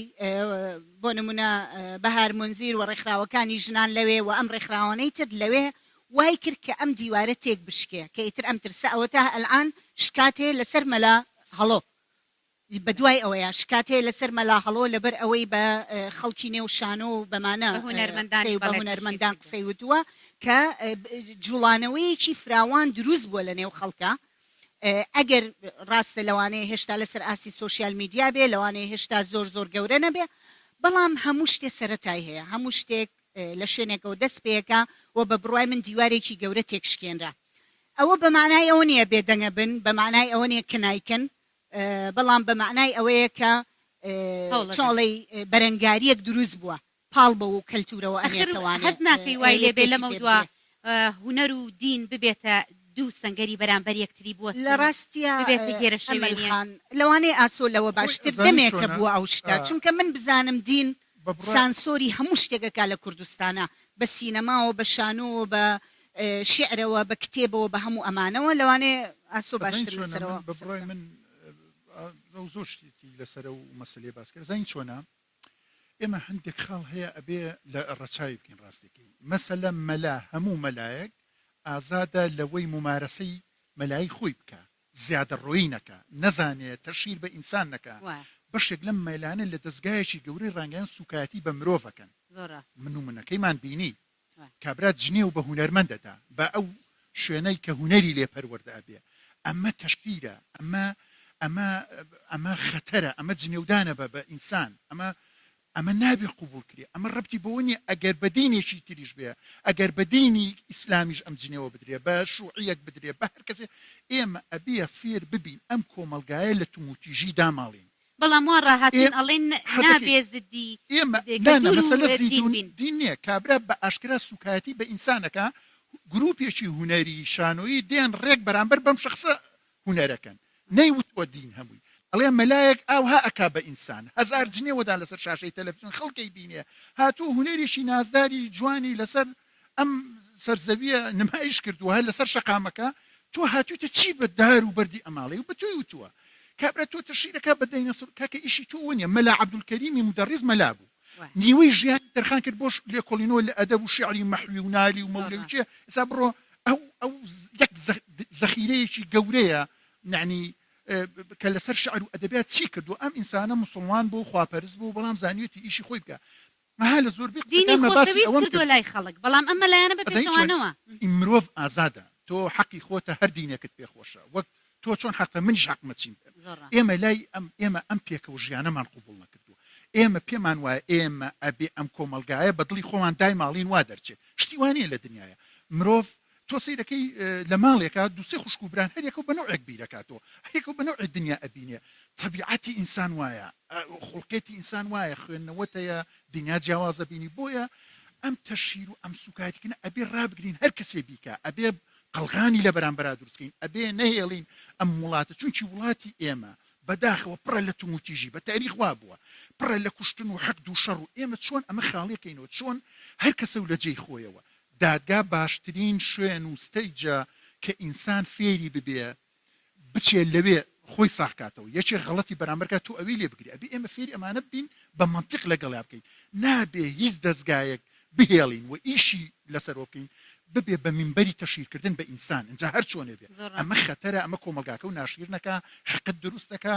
بۆ نمونە بەهار مونزیر و ڕێکخراوەکانی ژنان لەوێ و ئەم ڕێکخراوانەی تر لەوێ وای کرد کە ئەم دیوارە تێک بشکێ کە ئیتر ئەم ترسە ئەوەتا ئەلئان شکات هەیە لەسەر مەلا هەڵۆ بەدوای ئەوەیا شکات هەیە لەسەر مەلا هەڵۆ لەبەر ئەوەی بە خەڵکی نێو شانۆ و بەمانە بە هونەرمەندانی قسەی و بە بەڵێ تەشهیر هونەرمەندان کردووە. قسەی وتووە کە جوڵانەوەیەکی فراوان دروست بووە لە نێو خەڵکا ئەگەر ڕاستە لەوانەیە هێشتا لەسەر ئاستی سۆشیال میدیا بێ لەوانەیە هێشتا زۆر زۆر گەورە نەبێ بەڵام هەموو شتێ سەرەتای هەیە هەموو شتێک لە شوێنێکەوە دەست پێکا و بە بڕوای من دیوارێکی گەورە تێکشکێنرا ئەوە بە مانای ئەوە نییە بێدەنگە بن بە مانای ئەوە نییە کە نایکەن بەڵام بە مەعنای ئەوەیە کە هەوڵەدەن. چۆڵی بەرەنگارییەک دروست بووە. پاڵ بەو کەلتورەوە ئەخر ئەنێتەوانێ هەست ناکەی وای ئەیەوێ لێ بێ پێشی لەمەو پێ دوا بگرێ. هونەر و دین ببێتە دوو سەنگەری بەرامبەر یەکتری لە بوەستن ڕاستیا ببێتە گێرە ئەمەل شێوێنیەک. خان لەوانەیە ئاسۆ لەوە خۆی باشتر ئەزانی دەمێکە چۆنە بووە ئەو شتە چونکە من بزانم دین بە بڕای. سانسۆری هەموو شتێک ئەکا لە کوردستانا بە سینەماوە بە شانۆوە بە شیعرەوە بە کتێبەوە بە هەموو ئەمانەوە لەوانەیە ئاسۆ ئەزانی باشتر چۆنە من لەسەرەوە بە قسە بڕای بکا. من ئەو زۆر شتێکی لەسەر ئەو مەسەلەیە باس کرد ئەزانی چۆنە ئێمە هەندێک خاڵ هەیە ئەبێ لە ڕەچاوی بکەین ڕاستەکەی مەسەلە مەلا هەموو مەلایەک ئازادە لەوەی مومارەسەی مەلایی خۆی بکا زیادەڕۆیی نەکا نەزانێ تەشهیر بە ئینسان نەکا وایە. بەشێک لەم مەلانە لە دەزگایەکی گەورەی ڕانگەیان سوکایەتی بە مرۆڤ ئەکەن زۆر ڕاستە. من و منەکەیمان بینی وایە. کابرا جنێو بە هونەرمەند ئەدا بە ئەو شوێنەی کە هونەری لێ پەروەردە ئەبێ ئەمە تەشهیرە ئەمە ئەمە ئەمە خەتەرە ئەمە جنێودانە بە بە ئینسان ئەمە ئەمە نابێ قبوڵ کرێ ئەمە ڕەبتی بەوە نیە ئەگەر بە دینێکی تریش بێ ئەگەر بە دینی ئیسلامیش ئەم جنێوە بدرێ بە شوعیەک بدرێ بە هەر کەسێ ئێمە ئەبێ فێر ببین ئەم کۆمەڵگایە لە توموتیژی داماڵین. بەڵام وا ئێ ڕاهاتوون ئەڵێن حەزەکەی نابێ زدی ئێمە نا نا کەلتور و مەسەلە زید دین و بین. دین نیە کابرا بە ئاشکرا سوکایەتی بە ئینسان ئەکا گروپێکی هونەری شانۆیی دێن ڕێک بەرامبەر بەم شەخسە هونەرەکەن نەی وتوە دین هەمووی ئەڵێ مەلایەک ئاوها ئەکا بە ئینسان هەزار جنێوەدان لەسەر شاشەی تەلەفزیۆن خەڵک ئەیبینێ هاتووە هونەرێکی نازداری جوانی لەسەر ئەم سەر زەویە نمایش کردووە هەر لەسەر شەقامەکە تۆ هاتوویتە چی بە دار و بەردی ئەماڵی و بە تۆی وتووە کابرا تۆ تەشیرەکە بە دەینەسور کاکە ئیشی تۆ وەنیە مەلا عەبدولکەریمی مودەڕیس مەلا بوو نیوەی ژیانی تەرخان کرد بۆ لێکۆڵینەوە لە ئەدەب و شیعری مەحوی و نالی و مەولەوی چیە ئێستا بڕۆ ئەو ئەو یەک زەخیرەیەکی گەورەیە یعنی کە لەسەر شعر و ئەدەبیات چی کردووە ئەم ئینسانە موسڵمان بوو خواپەرست بوو بەڵام زانیویەتی ئیشی خۆی بکا ئەها لە زۆربەی دینی قسەکانما باسی خۆشەویست ئەوەم کردووە کرد لای خەڵک بەڵام ئەم مەلایانە بە ئەزانی چۆن پێچەوانەوە. مرۆڤ ئازادە تۆ حەقی خۆتە هەر دینێکت پێ خۆشە وەک تۆ چۆن حەقتە منیش حەقمە چیم بکەم زۆر ڕاستە. ئێمە لای ئەم ئێمە ئەم پێکەوە ژیانەمان قبوڵ نەکردووە ئێمە پێمان وایە ئێمە ئەبێ ئەم کۆمەڵگایە بە دڵی خۆمان دایماڵین وا دەرچێ شتی وا نیە لە دنیایا مرۆڤ تۆ سەیرەکەی لە ماڵێکا دوو سێ خوشک و بران هەر یەکەو بە نەوعێک بیرەکاتەوە هەر یەکەو بە نەوعێ دنیا ئەبینێ تەبیعەتی ئینسان وایە خوڵقێتی ئینسان وایە خوێندنەوەت هەیە دنیا جیاواز ئەبینی بۆیە ئەم تەشهیر و ئەم سوکایەتیکردنە ئەبێ ڕابگرین هەر کەسێ بیکا ئەبێ قەڵغانی لە بەرامبەرا دروست کەین ئەبێ نەهێڵین ئەم وڵاتە چونکی وڵاتی ئێمە بەداخەوە پڕە لە توموتیژی بە تاریخ وابووە پڕە لە کوشتن و حقد و شەڕ و ئێمە چۆن ئەمە خاڵیەکەینەوە چۆن هەر کەسەو لە جێی خۆیەوە دادگا باشترین شوێن و ستەیجە کە ئینسان فێری ببێ بچێ لەوێ خۆی ساغ کاتەوە یەکێ غەڵەتی بەرامبەر کا تۆ ئەوی لێ بگری ئەبێ ئێمە فێری ئەمانە ببین بە مەنتیق لەگەڵیا بکەین نابێ هیچ دەزگایەک بهێڵین و ئیشی لەسەرۆ بکەین ببێ بە مینبەری تەشهیرکردن بە ئینسان ئینجا هەر چۆنێ بێ زۆر ئەمە ڕاستە. خەتەرە ئەمە کۆمەڵگاکەو ناشیرنەکا حقد دروست دەکا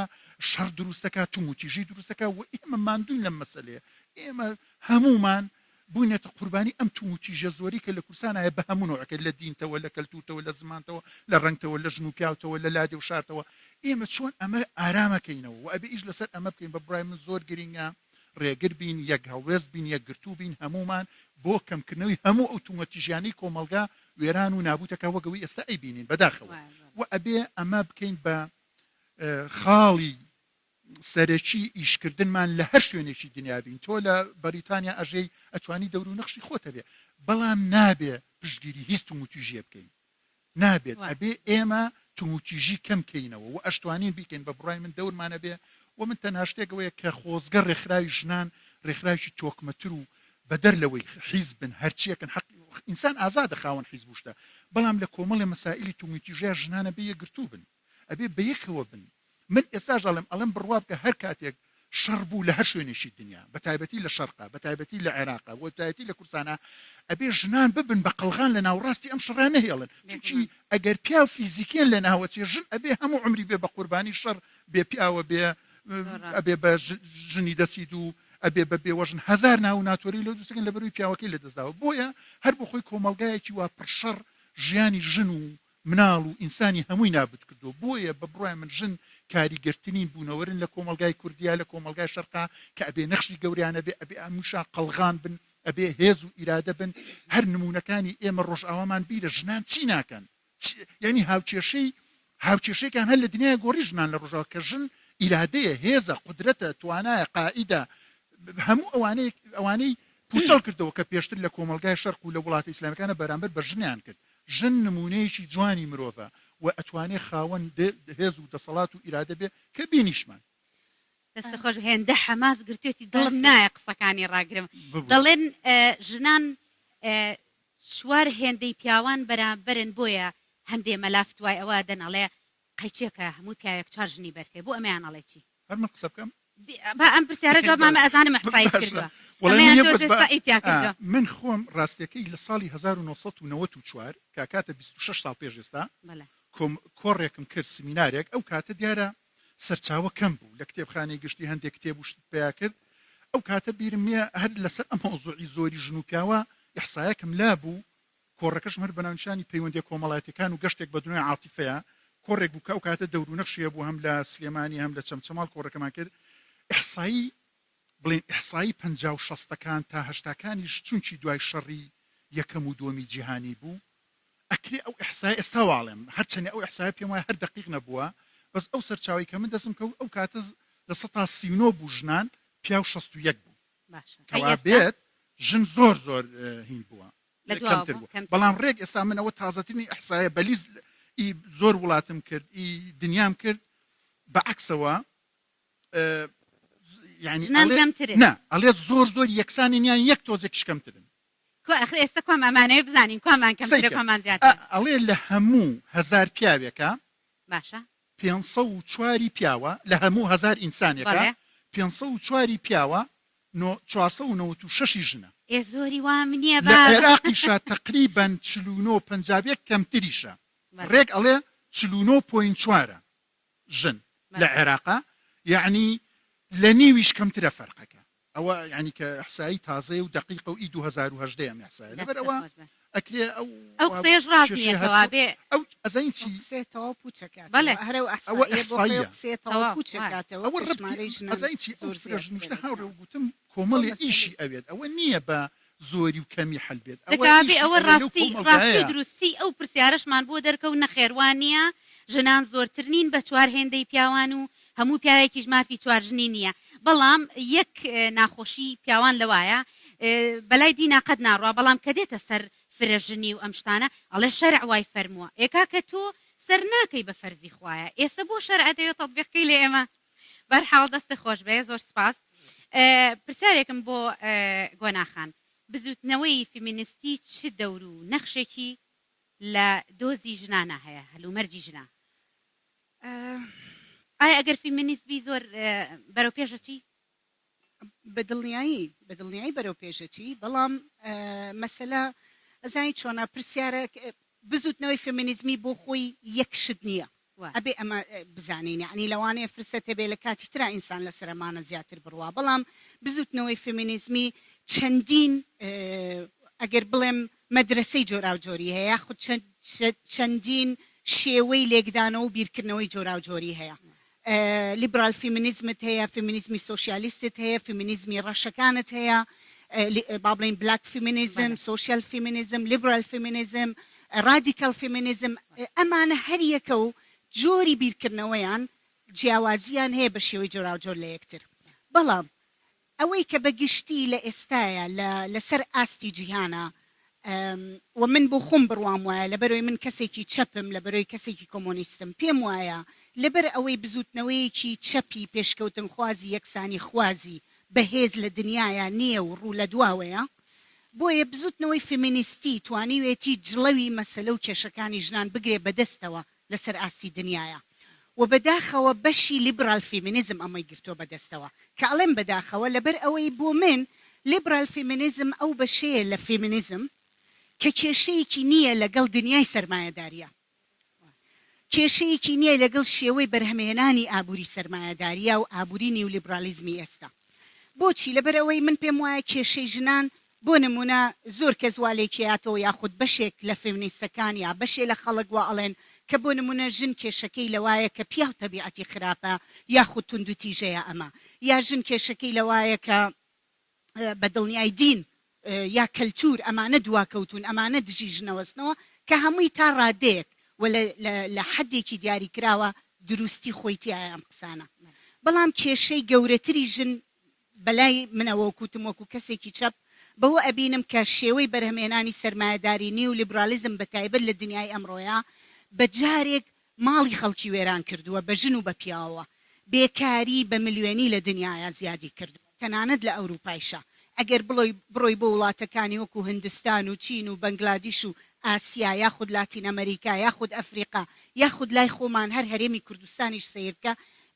شەڕ دروست دەکا توموتیژی دروست دەکا و ئێمە ماندووین لەم مەسەلەیە ئێمە هەموومان بووینەتە قوربانی ئەم توموتیژە زۆرەی کە لە کوردستان هەیە بە هەموو نەوعەکە لە دینتەوە لە کەلتورتەوە لە زمانتەوە لە ڕەنگتەوە لە ژن و پیاوتەوە لە لادێ و شارتەوە ئێمە چۆن ئەمە ئارامەکەینەوە و ئەبێ ئیش لەسەر ئەمە بکەین بە بڕای من زۆر گرینگە ڕێگر بین یەک هەڵوێست بین یەکگرتوو بین هەموومان بۆ کەمکردنەوەی هەموو ئەو توموتیژیانەی کۆمەڵگا وێران و نابوتەکا وەک ئەوەی ئێستا ئەیبینین بەداخەوە و ئەبێ ئەمە بکەین بە خاڵی سەرەکی ئیشکردنمان لە هەر شوێنێکی دنیا بین تۆ لە بەریتانیا ئەژێی ئەتوانی دەورو نەخشی خۆت هەبێ بەڵام نابێ پشتگیری هیچ توموتیژیە بکەین نابێت ئەبێ ئێمە توموتیژی کەم کەینەوە و ئەشتوانین بیکەین بە بڕای من دەورمان ئەبێ و من تەنها شتێک ئەوەیە کە خۆزگە ڕێکخراوی ژنان ڕێکخراوێکی تۆکمەتر و بەدەر لەوەی حیزبن هەرچیەکن حەق ئینسان ئازادە خاوەن حیزب و شتە بەڵام لە کۆمەڵێ مەسائیلی توموتیژیا ژنان ئەبێ یەکگرتوو بن ئەبێ بەیەکەوە بن من ئێستاش ئەڵێم ئەڵێم بڕوا بکە هەر کاتێک شەڕ بوو لە هەر شوێنێکی دنیا بە تایبەتی لە شەرقا بە تایبەتی لە عێراقا بە تایبەتی لە کوردستانا ئەبێ ژنان ببن بە قەڵغان لە ناوەڕاستی ئەم شەڕە نەهێڵن چونکی بێگومان. ئەگەر پیاو فیزیکیەن لە ناوەچێ ژن ئەبێ هەموو عومری بێ بە قوربانی شەڕ بێ پیاوە بێ زۆر ڕاستە. ئەبێ بە ژنی دەستی دوو ئەبێ بە بێوەژن هەزار ناو و ناتۆرەی لۆ دروست دەکەن لەبەرئەوەی پیاوەکەی لە دەست داوە بۆیە هەر بۆ خۆی کۆمەڵگایەکی وا پڕ شەڕ ژیانی ژن و مناڵ و ئینسانی هەمووی نابود کردووە بۆیە بە بڕوای من ژن کاریگەرترین بوونەوەرن لە کۆمەڵگای کوردیا لە کۆمەڵگای شەرقا کە ئەبێ نەخشی گەوریان هەبێ ئەبێ هەمووشان قەڵغان بن ئەبێ هێز و ئیرادە بن هەر نموونەکانی ئێمە ڕۆژئاوامان بیرە ژنان چی ناکەن چ یانی هاوکێشەی هاوکێشەیەکیان هەر لە دنیای گۆڕی ژنان لە ڕۆژاوا کە ژن ئیرادەیە هێزە قودرەتە توانایە قائیدە هەموو ئەوانەی ئەوانەی. پوچەڵ کردەوە کە پێشتر لە کۆمەڵگای شەرق و لە وڵاتە ئیسلامیەکانە بەرامبەر بە ژنیان کرد. ژن نمونەیەکی جوانی مرۆڤە و ئەتوانێ خاوەن هێز و دەسەڵات و ئیرادە بێ کە بینیشمان. دەست خۆش هێندە حەماس گرتوێتی دڵم نایە قسەکانی ڕاگرم دەڵێن ژنان چوار هێندەی پیاوان بەرامبەرن بۆیە هەندێ مەلا فتوای ئەوە دەن ئەڵێ قەیچێکە هەموو پیاوێک چوار ژنی بەرکەی بۆ ئەمەیان ئەڵێ چی؟ هەر من قسە بکەم؟ با ئەم پرسیارە جواب مامە ئەزانم ئیحسایت کردوە ئەمەیان تۆزێ سەعی تیا کردوە. من خۆم ڕاستیەکەی لە ساڵی 1994 کە ئەکاتە 26 ساڵ پێش ئێستا کۆڕێکم کرد سمینارێک ئەو کاتە دیارە سەرچاوە کەم بوو لە کتێبخانەی گشتی هەندێک کتێب و شتت پەیا کرد ئەو کاتە بیرم نییە هەر لەسەر ئەم مەوزوعی زۆری ژن و پیاوە ئیحسایەکم لابوو کۆڕەکەشم هەر بەناونیشانی پەیوەندیە کۆمەڵایەتیەکان و گەشتێک بە دنیای عاتیفەیە کۆڕێک بوو کە ئەو کاتە دەورونەخشی هەبوو هەم لە سلێمانی هەم لە چەمچەماڵ کۆڕەکەمان کرد ئیحسایی بڵێین ئیحسایی 50 و شەستەکان تا هەشتاکانیش چونکی دوای شەڕی یەکەم و دووەمی جیهانی بوو ئەکرێ ئەو ئیحسایە ئێستا واڵێم هەرچەنێ ئەو ئیحسایە پێم وایە هەر دەقیق نەبووە بەس ئەو سەرچاوەی کە من دەستم کەوت ئەو کاتە 39% بوو ژنان پیاو 61 بوو باشە ئەی کەوا ئێستا؟ بێت ژن زۆر زۆر هین بووە لە دواوە کەمتر بوو بوو کەمتر بەڵام بوو. ڕێک ئێستا من ئەوە تازەترینی ئیحسایە بە لیست ئی زۆر وڵاتم کرد ئی دنیام کرد بە عەکسەوە یانی ژنان ئەڵێ کەمترن. نا ئەڵێ زۆر زۆر یەکسانن یان یەک تۆزێکیش کەمترن. کوا ئەخر ئێستا کوام ئەمانەوێ بزانین کوامان کەمترە سەیرکە کوامان ئە زیاترە. ئەڵێ لە هەموو هەزار پیاوێکا باشە. 504 ی پیاوە لە هەموو هەزار ئینسانێکا بەڵێ. 504 ی پیاوە نۆ 496 ی ژنە. ئێ زۆری وام نیە لە بابە. عێراقیشا تەقریبەن 49 51 کەمتریشە بەڵێ. ڕێک ئەڵێ 49 point چوارە ژن لە بەڵێ. عێراقا یەعنی لە نیویش کەمترە فەرقەکە. ئەوە یانی کە ئیحسایی تازەیە و دەقیقە و ئی 2018 ئەم ئیحسایە لەبەر دەستت ئەوە خۆش بێ. ئەکرێ ئەو ئەو قسەیەش ڕاست نییە کێشەیە کەوا هەرچۆن بێ. ئەو ئەزانی ئەو چی؟ قسەیە تەواو پووچ ئەکاتەوە بەڵێ. هەر ئەو ئەوە ئیحسائیە بۆ خۆی ئەو ئیحساییە. قسەیە تەواو تەواو پووچ وایە. ئەکاتەوە ئەوە کە ڕەبتی ژمارەی ژنان ئەزانی چی ئەو زۆر فرە زیاترە ژنوشتە لە هاوڕێ پیاوان. و گوتم ئەو کۆمەڵێ ئیشی مەسەلەی. ئەوێت ئەوە نییە بە زۆری و کەمی حەل بێت دە ئەوە کەوا بێ ئیشی ئەوە ئەوێ لەو ڕاستی ڕاستی و کۆمەڵگایە. دروستی ئەو پرسیارەشمان بۆ دەرکەوت نەخێر وا نییە ژنان زۆرتر نین بە چوار هێندەی پیاوان و هەموو پیاوێکیش مافی چوار ژنی نییە بەڵام یەک ناخۆشی پیاوان لەوایە بەلای دینا قەت ناڕوا بەڵام کە دێتە سەر فرە ژنی و ئەم شتانە ئەڵێ شەرع وای فەرمووە ئێ کاکە تۆ سەر ناکەی بە فەرزی خوایە ئێسە بۆ شەرع ئەتەوێ تەتبیق کەی لە ئێمە بەرحاڵ دەستت خۆش بێ زۆر سوپاس پرسیارێکم بۆ گۆنا خان بزوتنەوەی فیمینستی چ دەور و نەخشێکی لە دۆزی ژنانا هەیە هەلومەرجی ژنا ئایا ئەگەر فیمینیست بی زۆر بەرەو پێش ئەچی؟ بە دڵنیایی بە دڵنیایی بەرەو پێش ئەچی بەڵام مەسەلە ئەزانی چۆنە پرسیارە بزوتنەوەی فێمینیزمی بۆ خۆی یەک شت نییە ئەبێ ئەمە بزانین یەعنی لەوانەیە فرسەت هەبێ لە کاتی ترا ئینسان لەسەر ئەمانە زیاتر بڕوا بەڵام بزوتنەوەی فێمینیزمی چەندین ئەگەر بڵێم مەدرەسەی جۆراوجۆری هەیە یاخود چەندین شێوەی لێکدانەوە و بیرکردنەوەی جۆراوجۆری هەیە. لیبرال فیمینیزمت هەیە، فیمینیزمی سۆشیالیستت هەیە، فیمینیزمی ڕەشەکانت هەیە، با بڵێین black feminism، social feminism، liberal feminism، radical feminism، ئەمانە هەریەکە و جۆری بیرکردنەوەیان جیاوازییان هەیە بە شێوەی جۆراوجۆر لە یەکتر. بەڵام ئەوەی کە بە گشتی لە ئێستایا لە لە سەر ئاستی جیهانا و من بۆ خۆم بڕوام وایە لەبەرئەوەی من کەسێکی چەپم لەبەرئەوەی کەسێکی کۆمۆنیستم پێم وایە لەبەر ئەوەی بزووتنەوەیەکی چەپی پێشکەوتنخوازی یەکسانیخوازی بەهێز لە دنیایا نییە و ڕوو لە دواوەیە بۆیە بزووتنەوەی فێمینیستی توانیوێتی جڵەوی مەسەلە و کێشەکانی ژنان بگرێ بەدەستەوە لەسەر ئاستی دنیایە و بەداخەوە بەشی لیبرال فیمینیزم ئەمەی گرتوە بەدەستەوە کە ئەڵێم بەداخەوە لەبەر ئەوەی بۆ من لیبرال فیمینیزم ئەو بەشەیە لە فیمینیزم کە کێشەیەکی نییە لەگەڵ دنیای سەرمایەداریە کێشەیەکی نییە لەگەڵ شێوەی بەرهەمهێنانی ئابوری سەرمایەداریە و ئابوری نیولیبرالیزمی ئێستا بۆچی؟ لەبەرئەوەی من پێم وایە کێشەی ژنان بۆ نموونە زۆر کەس وا لێکیاتەوە یاخود بەشێک لە فێمنیستەکان یا بەشێ لە خەڵک وا ئەڵێن کە بۆ نموونە ژن کێشەکەی لەوایە کە پیاو تەبیعەتی خراپە یاخود توندوتیژەیە ئەمە یا ژن کێشەکەی لەوایە کە بە دڵنیای دین یا کەلتور ئەمانە دواکەوتوون ئەمانە دژی ژنەوەستنەوە کە هەمووی تا ڕادەیەک و لە لە لە حەدێکی دیاریکراوە دروستی خۆی تیایە ئەم قسانە بەڵام کێشەی گەورەتری ژن بەلای منەوە وەکو وتم وەکو کەسێکی چەپ. بەوە ئەبینم کە شێوەی بەرهەمهێنانی سەرمایەداری نیولیبرالیزم بە تایبەت لە دنیای ئەمڕۆیا بە جارێک ماڵی خەڵکی وێران کردووە بە ژن و بە پیاوەوە. بێکاری بە ملیۆنی لە دنیایا زیادی کردووە تەنانەت لە ئەوروپایشا. ئەگەر بڵۆی بڕۆی بۆ وڵاتەکانی وەکو هندستان و چین و بەنگلادیش و ئاسیا یاخود لاتین ئەمەریکا یاخود ئەفریقا یاخود لای خۆمان هەر هەرێمی کوردستانیش سەیر بکە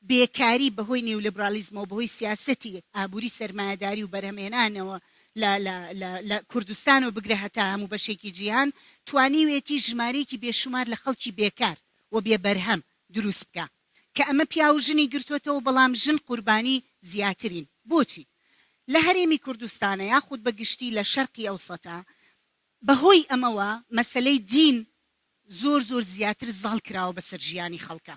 بێکاری بەهۆی نیولیبرالیزمەوە بەهۆی سیاسەتی ئابوری سەرمایەداری و بەرهەمهێنانەوە لە لە لە لە کوردستان و بگرە هەتا هەموو بەشێکی جیهان توانیوێتی ژمارەیەکی بێشومار لە خەڵکی بێکار و بێ بەرهەم دروست بکا کە ئەمە پیاو و ژنی گرتۆتەوە بەڵام ژن قوربانی زیاترین بۆچی لە هەرێمی کوردستانە یاخود بە گشتی لە شەرقی ئەوسەتا بەهۆی ئەمەوە مەسەلەی دین زۆر زۆر زیاتر زاڵ کراوە بەسەر ژیانی خەڵکا.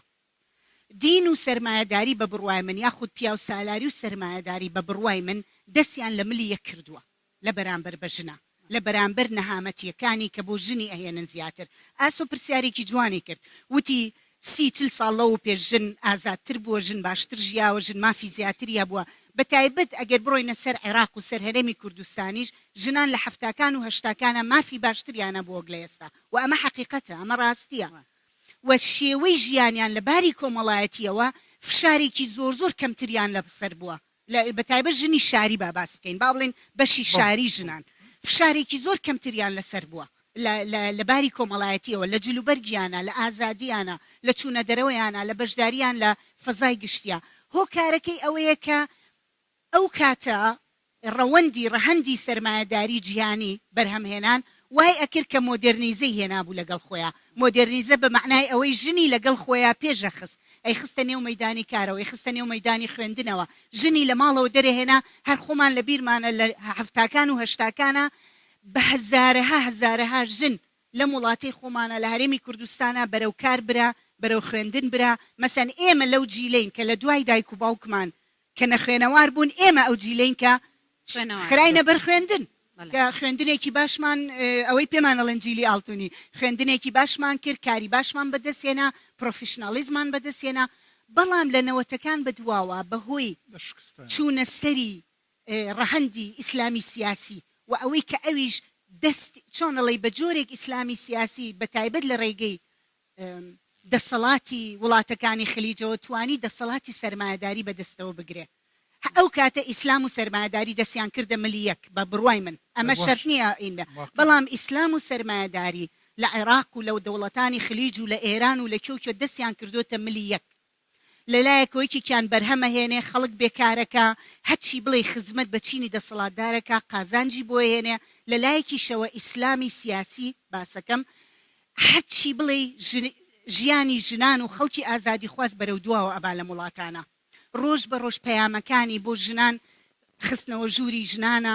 دین و سەرمایەداری بە بڕوای من یاخود پیاوسالاری و سەرمایەداری بە بڕوای من دەستیان لە ملی یەک کردووە لە بەرامبەر بە ژنا لە بەرامبەر نەهامەتیەکانی کە بۆ ژنی ئەهێنن زیاتر. ئاسۆ پرسیارێکی جوانی کرد وتی سی چل ساڵ لەوە پێش ژن ئازادتر بووە ژن باشتر ژیاوە ژن مافی زیاتری هەبووە بە تایبەت ئەگەر بڕۆینە سەر عێراق و سەر هەرێمی کوردستانیش ژنان لە حەفتاکان و هەشتاکانا مافی باشتریان هەبووە وەک لە ئێستا و ئەمە حەقیقەتە ئەمە ڕاستیە و شێوەی ژیانیان لە باری کۆمەڵایەتیەوە فشارێکی زۆر زۆر کەمتریان لە سەر بووە لە بە تایبەت ژنی شاری با باس بکەین با بڵێین بەشی شاری ژنان فشارێکی زۆر کەمتریان لە سەر بووە لە لە لە باری کۆمەڵایەتیەوە لە جلوبەرگیانا لە ئازادیانا لە چوونە دەرەوەیانا لە بەشداریان لە فەزای گشتیا هۆکارەکەی ئەوەیە کە ئەو کاتە ڕەوەندی ڕەهەندی سەرمایەداری جیهانی بەرهەمهێنان وای ئەکرد کە مۆدێرنیزەی هێنابوو لەگەڵ خۆیا، مۆدێرنیزە بە مەعنای ئەوەی ژنی لەگەڵ خۆیا پێش ئەخست، ئەیخستە نێو مەیدانی کارەوە، ئەیخستە نێو مەیدانی خوێندنەوە، ژنی لە ماڵەوە دەرەهێنا، هەر خۆمان لە بیرمانە لە حەفتاکان و هەشتاکانا بە هەزارەها هەزارەها ژن لەم وڵاتەی خۆمانا لە هەرێمی کوردستانا بەرەو کار برا، بەرەو خوێندن برا، مەسەن ئێمە لەو جیلەین کە لە دوای دایک و باوکمان کە نەخوێنەوار بوون ئێمە ئەو جیلەین کە خراینە بەر خوێندن کە خوێندنێکی باشمان ئەوەی پێمان ئەڵێن جیلی ئاڵتونی خوێندنێکی باشمان کرد کاری باشمان بەدەست هێنا پرۆفیشناڵیزمان بەدەست هێنا بەڵام لە نەوەتەکان بەدواوە بەهۆی چوونە سەری ڕەهەندی ئیسلامی سیاسی و ئەوەی کە ئەویش دەست چۆن ئەڵێی بە جۆرێک ئیسلامی سیاسی بەتایبەت لە ڕێگەی دەسەڵاتی وڵاتەکانی خلیجەوە توانی دەسەڵاتی سەرمایەداری بەدەستەوە بگرێ. ئەو کاتە ئیسلام و سەرمایەداری دەستیان کردە ملی یەک بە بڕوای من ئەمە شەرت نییە ئین بێ بەڵام ئیسلام و سەرمایەداری لە عێراق و لە دەوڵەتانی خلیج و لە ئێران و لە کوێ و کوێ دەستیان کردۆتە ملی یەک. لە لایەکەوە یەکێکیان بەرهەم ئەهێنێ، خەڵک بێکارەکا، هەرچی بڵێی خزمەت بە چینی دەسەڵاتدارەکا، قازانجی بۆ ئەهێنێ، لە لایەکیشەوە ئیسلامی سیاسی باسەکەم، هەرچی بڵێی ژیانی ژنان و خەڵکی ئازادیخواز بەرەو دواوە ئەبا لەم وڵاتانە. ڕۆژ بە ڕۆژ پەیامەکانی بۆ ژنان خستنەوە ژووری ژنانە،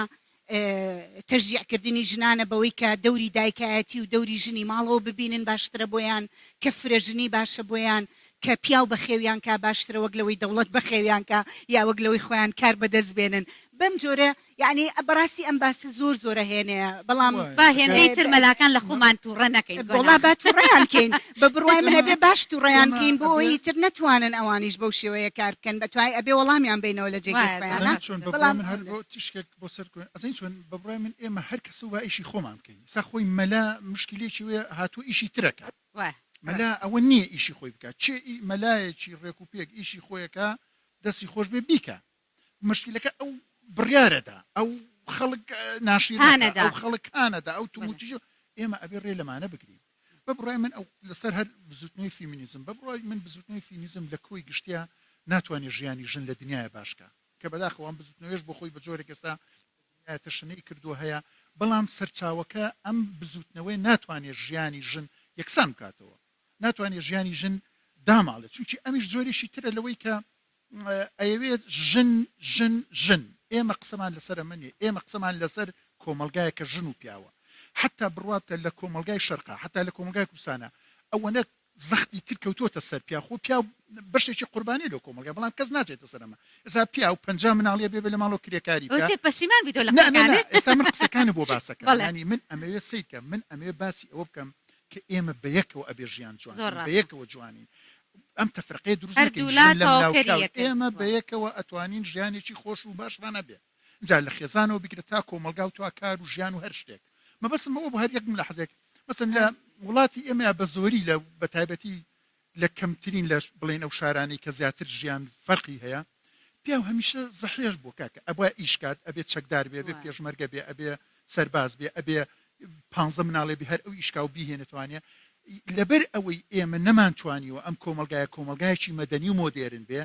تەشجیع کردنی ژنانە بەوەی کە دەوری دایکایەتی و دەوری ژنی ماڵەوە ببینن باشترە بۆیان، کە فرە ژنی باشە بۆیان، کە پیاو بەخێویان کا باشترە وەک لەوەی دەوڵەت بەخێویان کا یا وەک لەوەی خۆیان کار بەدەست بێنن. بەم جۆرە یەعنی بەڕاستی ئەم باسە زۆر زۆرە هێنەیە بەڵام با هێندەی تر مەلاکان لە خۆمان توڕە نەکەین گۆنا. وەڵا با توڕەیان کەین بە بڕوای من ئەبێ باش توڕەیان کەین بۆ ئەوەی ئیتر نەتوانن ئەوانیش بەو شێوەیە کار بکەن بەتوای ئەبێ وەڵامیان بەینەوە لە جێگەی خۆیانا ئەزانی چۆن بە بڕوای بەڵام من هەر بۆ تیشکێک بۆ سەر کۆ ئەزانی چۆن بە بڕوای من ئێمە هەر کەسە و با ئیشی خۆمان بکەین ئیستا خۆی مەلا مشکیلەیەکی وەیە هاتووە ئیشی ترەکا مەلا ئەوە نییە ئیشی خۆی بکا چێ مەلایەکی ڕێک و پێک ئیشی خۆیەکا دەستی خۆش بێ بیکا مشکیلەکە ئەو بڕیارەدا ئەو خەڵک ناشیرنەکا هانەدا. ئەو خەڵک هانەدا ئەو توموتیژە ئێمە ئەبێ ڕێ لەمانە بگرین بە بڕوای من ئەو لەسەر هەر بزوتنەوەی فیمینیزم بە بڕوای من بزوتنەوەی فینیزم لە کۆی گشتیا ناتوانێ ژیانی ژن لە دنیایا باش کا کە بەداخەوە ئەم بزوتنەوەیەش بۆ خۆی بە جۆرێک ئێستا لە دنیایا تەشەنەی کردووە هەیە بەڵام سەرچاوەکە ئەم بزوتنەوەیە ناتوانێ ژیانی ژن یەکسان بکاتەوە ناتوانێ ژیانی ژن داماڵێ چونکی ئەمیش جۆرێکی ترە لەوەی کە ئەیەوێت ژن ژن ژن ئێمە قسەمان لەسەر ئەمە نیە ئێمە قسەمان لەسەر کۆمەڵگایە کە ژن و پیاوە حەتا بڕوا بکە لە کۆمەڵگای شەرقا حەتا لە کۆمەڵگای کوردستانا ئەوەنە زەختی تر کەوتۆتە سەر پیاو خۆ پیاو بەشێکی قوربانیە لۆ کۆمەڵگا بەڵام کەس ناچێتە سەر ئەمە ئێستا پیاو 50 مناڵیە بێ بێ لە ماڵەوە کرێکاری بکا ئەوچێ پەشیمان بیتەوە لە نا نا نا قسەکانت ئێستا من قسەکانت بۆ باسەکەم بەڵێ یانی من ئەمەوێ سەیرکە من ئەمەوێ باسی ئەوە بکەم کە ئێمە بەیەکەوە ئەبێ ژیان جوان زۆر کەین ڕاستە. بەیەکەوە جوانین ئەم تەفرقەیە دروست نەکەین هەردوولا ژن لەم لاو تەواوکەری پیاو یەکن. ئێمە بەیەکەوە ئەتوانین ژیانێکی خۆش و باشمان هەبێ. ئینجا لە خێزانەوە بگرە تا کۆمەڵگا و تا کار و ژیان و هەر شتێک. مەبەستم ئەوە بوو هەر یەک ملاحەزەیەک مەسەلەن لە وڵاتی ئێمەیا بە زۆری لە بە تایبەتی لە کەمترین لە بڵێین ئەو شارانەی کە زیاتر ژیان فەرقی هەیە پیاو هەمیشە زەحێش بووە کاکە ئەبوایە ئیش کات ئەبێ چەکدار بێ ئەبێ پێشمەرگە بێ ئەبێ سەرباز بێ ئەبێ پانزە مناڵێ بێ هەر ئەو ئیش کا و بیهێنێتوانێ لەبەر ئەوەی ئێمە نەمانتوانیوە ئەم کۆمەڵگایە کۆمەڵگایەکی مەدەنی و مۆدێرن بێ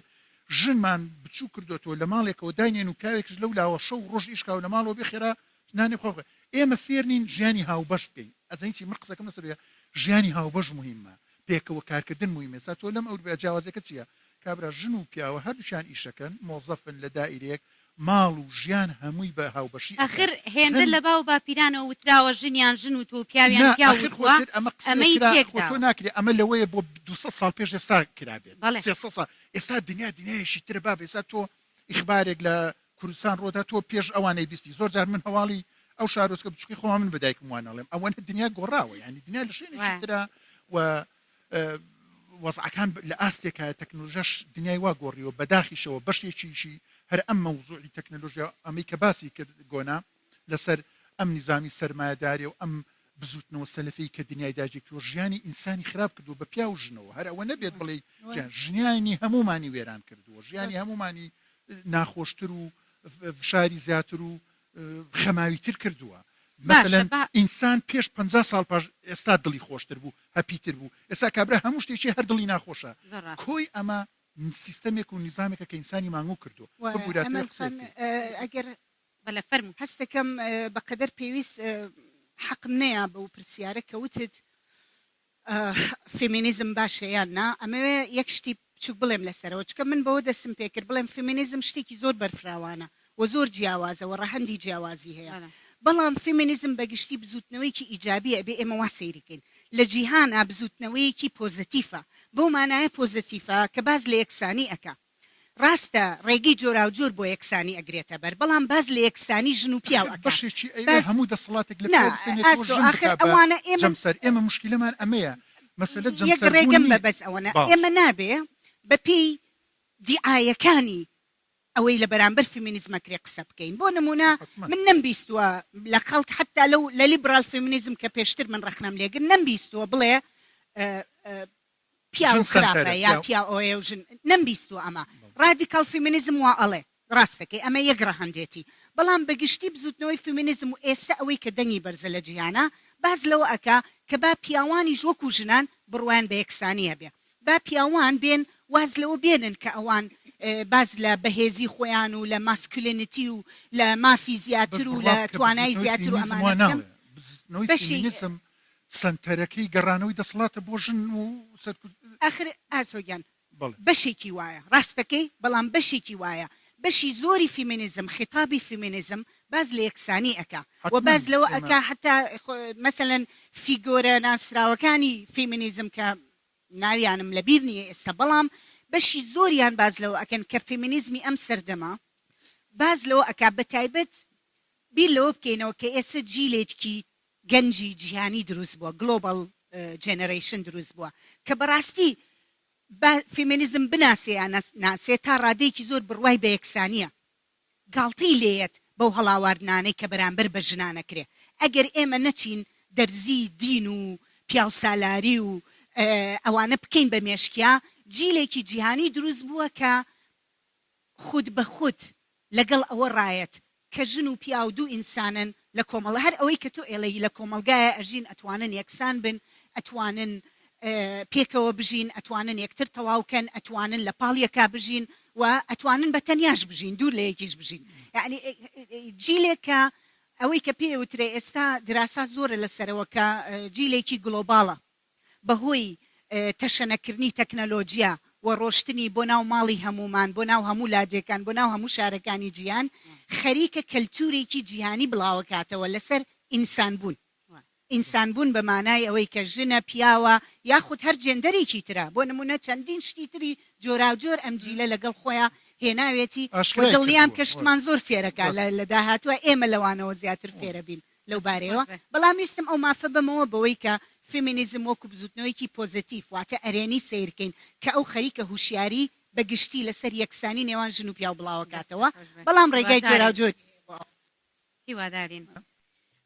ژنمان بچوک کردۆتەوە لە ماڵێکەوە داینێن و پیاوێکش لەو لاوە شەو و ڕۆژ ئیش کا و لە ماڵەوە بێ خێرا نانێ بخوا ئێمە فێر نین ژیانی هاوبەش بکەین ئەزانی چی من قسەکەم لەسەر ئەوەیە ژیانی هاوبەش موهیمە پێکەوە کارکردن موهیمە ئێستا تۆ لەم ئەوروپیا جیاوازیەکە چیە کابرا ژن و پیاوە هەردووکیان ئیشەکەن مۆزەفن لە دائیرەیەک ماڵ و ژیان هەمووی بە هاوبەشی ئەکەن ئاخر هێندە چەند لە باو باپیرانەوە وتراوە ژنیان ژن وتوە و پیاویان نا پیاو ئاخر خۆ وتوە تر ئەمە قسەیە ئەمەی کرا تێک خۆ تۆ داوە. ناکرێ ئەمە لەوەیە بۆ 200 ساڵ پێش ئێستا کرابێت بەڵێ. 300 ساڵ ئێستا دنیا دنیایەکی ترە بابە ئێستا تۆ ئیخبارێک لە کوردستان ڕۆدا تۆ پێش ئەوان ئەیبیستی زۆر جار من هەواڵی ئەو شارۆچکە بچوکەی خۆمان من بە دایکم وا ناڵێم ئەوەنە دنیا گۆڕاوە یانی دنیا لە شوێنێکی وایە. ترە و وەزعەکان لە ئاستێکایە تەکنۆلۆژیاش دنیای وا گۆڕیوە بەداخیشەوە بەشێکیشی هەر ئەم مەوزوعی تەکنەلۆژیا ئەمەی کە باسی کرد گۆنا لەسەر ئەم نیزامی سەرمایەداریە و ئەم بزوتنەوە سەلەفیەی کە دنیای داگیرکردوە ژیانی ئینسانی خراپ کردوە بە پیاو و ژنەوە هەر ئەوە نەبێت بڵێی ژیان ژنیانی هەموومانی وێران کردوە ژیانی هەموومانی ناخۆشتر و فشاری زیاتر و خەماویتر کردووە. باشە مەسەلەن با. ئینسان پێش 50 ساڵ پاش ئێستا دڵی خۆشتر بوو، happy تر بوو. ئێستا کابرا هەموو شتێکی هەر دڵی ناخۆشە. زۆر ڕاستە. کۆی ئەمە سیستەمێک و نیزامێکە کە ئینسانی مانگوو کردووە. وایە ببورە تۆ ئەمەل قسەیەک خان بکەی. ئەگەر بەلە فەرموو. هەستەکەم بەقەدەر پێویست حەقم نەیا بەو پرسیارە کە وتت فێمینیزم باشە یان نا، ئەمەوێ یەک شتی بچوک بڵێم لەسەرەوە، چونکە من بەوە دەستم پێکرد بڵێم فێمینیزم شتێکی زۆر بەرفراوانە و زۆر جیاوازە و ڕەهەندی جیاوازی هەیە، بەڵام فێمینیزم بەگشتی بزوتنەوەیەکی ئیجابیە ئەبێ ئێمە وا سەیری کەین لە جیهانا بزوتنەوەیەکی پۆزەتیفە، بەو مانایە پۆزەتیفە کە باس لە یەکسانی ئەکا. ڕاستە ڕێگەی جۆراوجۆر بۆ یەکسانی ئەگرێتە بەر، بەڵام باس لە یەکسانی ژن و پیاو ئاخر ئەکا. بەشێکی ئەیوێ باس هەموو دەسەڵاتێک لە نا پیاو بسێنێتەوە ئاسۆ ژن ئاخر بکا بە ئەوانە ئێمە جەمسەر ئێمە موشکیلەمان ئەمەیە مەسەلە یەک جەمسەر بوون ڕێگەم بە نیە بەس ئەوەنە باش. ئێمە نابێ بە پێی دیعایەکانی ئەوەی لە بەرامبەر فیمینیزم ئەکرێ قسە بکەین بۆ نموونە حەتمەن. من نەمبیستووە لە خەڵک حەتتا لەو لە لیبرال فیمینیزم کە پێشتر من ڕەخنەم لێگرت نەمبیستووە بڵێ پیاو ژن خراپە سەنتەرە یا پیاو. پیاو ئەوەیە و ژن نەمبیستووە ئەمە ڕادیکاڵ فیمینیزم وا ئەڵێ ڕاستەکەی ئەمە یەک ڕەهەندێتی بەڵام بە گشتی بزوتنەوەی فیمینیزم و ئێستە ئەوەی کە دەنگی بەرزە لە جیهانا باس لەوە ئەکا کە با پیاوانیش وەکو ژنان بڕوایان بە یەکسانی هەبێ با پیاوان بێن واز لەوە بێنن کە ئەوان باس لە بەهێزی خۆیان و لە masculinity و لە مافی بەس زیاتر و بڕوا لە بکە توانای بزوتنەوەی زیاتر و فیمینیزم وا ئەمانە بکەن ناڵێ بزوتنەوەی بەشی فیمینیزم سەنتەرەکەی گەڕانەوەی دەسەڵاتە بۆ ژن و سەرکوت. ئاخر ئاسۆ گیان بەڵێ. بەشێکی وایە ڕاستەکەی بەڵام بەشێکی وایە بەشی زۆری فیمینیزم خیتابی فیمینیزم باس لە یەکسانی ئەکا و حەتمەن باس لەوە ئێمە. ئەکا حەتا مەسەلەن فیگۆرە ناسراوەکانی فیمینیزم کە ناویانم لەبیر نییە ئێستا بەڵام بەشی زۆریان باس لەوە ئەکەن کە فیمینیزمی ئەم سەردەمە باس لەوە ئەکا بەتایبەت بیر لەوە بکەینەوە کە ئێستا جیلێکی گەنجی جیهانی دروست بووە، Global Generation دروست بووە، کە بەڕاستی با فێمێنیزم بناسێ یا نەناسێ تا ڕادەیەکی زۆر بڕوای بە یەکسانییە، گاڵتەی لێیەت بەو هەڵاواردنانەی کە بەرامبەر بە ژنان ئەکرێ. ئەگەر ئێمە نەچین دەرزی دین و پیاوسالاری و ئەوانە بکەین بە مێشکیا، جیلێکی جیهانی دروست بووە کە خود بە خود لەگەڵ ئەوە ڕایەت کە ژن و پیاو دوو ئینسانن لە کۆمەڵ هەر ئەوەی کە تۆ ئێڵێی لە کۆمەڵگایە ئەژین ئەتوانن یەکسان بن ئەتوانن پێکەوە بژین ئەتوانن یەکتر تەواو کەن ئەتوانن لە پاڵ یەکا بژین و ئەتوانن بە تەنیاش بژین دوور لە یەکیش بژین یەعنی جیلێک کە ئەوەی کە پێ ئەوترێ ئێستا دراسات زۆرە لەسەرەوە کە جیلێکی گلۆباڵە بەهۆی تەشەنەکردنی تەکنەلۆجیا و ڕۆشتنی بۆ ناو ماڵی هەموومان، بۆ ناو هەموو لادێکان، بۆ ناو هەموو شارەکانی جیهان، خەریکە کەلتورێکی جیهانی بڵاوەکاتەوە لەسەر ئینسانبوون. ئینسانبوون بە مانای ئەوەی کە ژنە، پیاوە، یاخود هەر جێندەرێکی ترە. بۆ نموونە چەندین شتی تری جۆراوجۆر ئەم جیلە لەگەڵ خۆیا هێناوێتی و ئاشکرای دڵنیام کردووە. کە شتمان زۆر فێرەکا لە داهاتووا ئێمە لەوانەوە زیاتر فێرەبین. لەو بارەیەوە، بەڵام ویستم ئەو مافە بەمەوە بەوەی کە فێمینیزم وەکو بزوتنەوەیەکی پۆزەتیف واتە ئەرێنی سەیر کەین کە ئەو خەریکە هوشیاری بە گشتی لەسەر یەکسانی نێوان ژن و پیاو بڵاوەکاتەوە، بەڵام ڕێگای جۆراوجۆری هەیە بۆ. هیوادارین.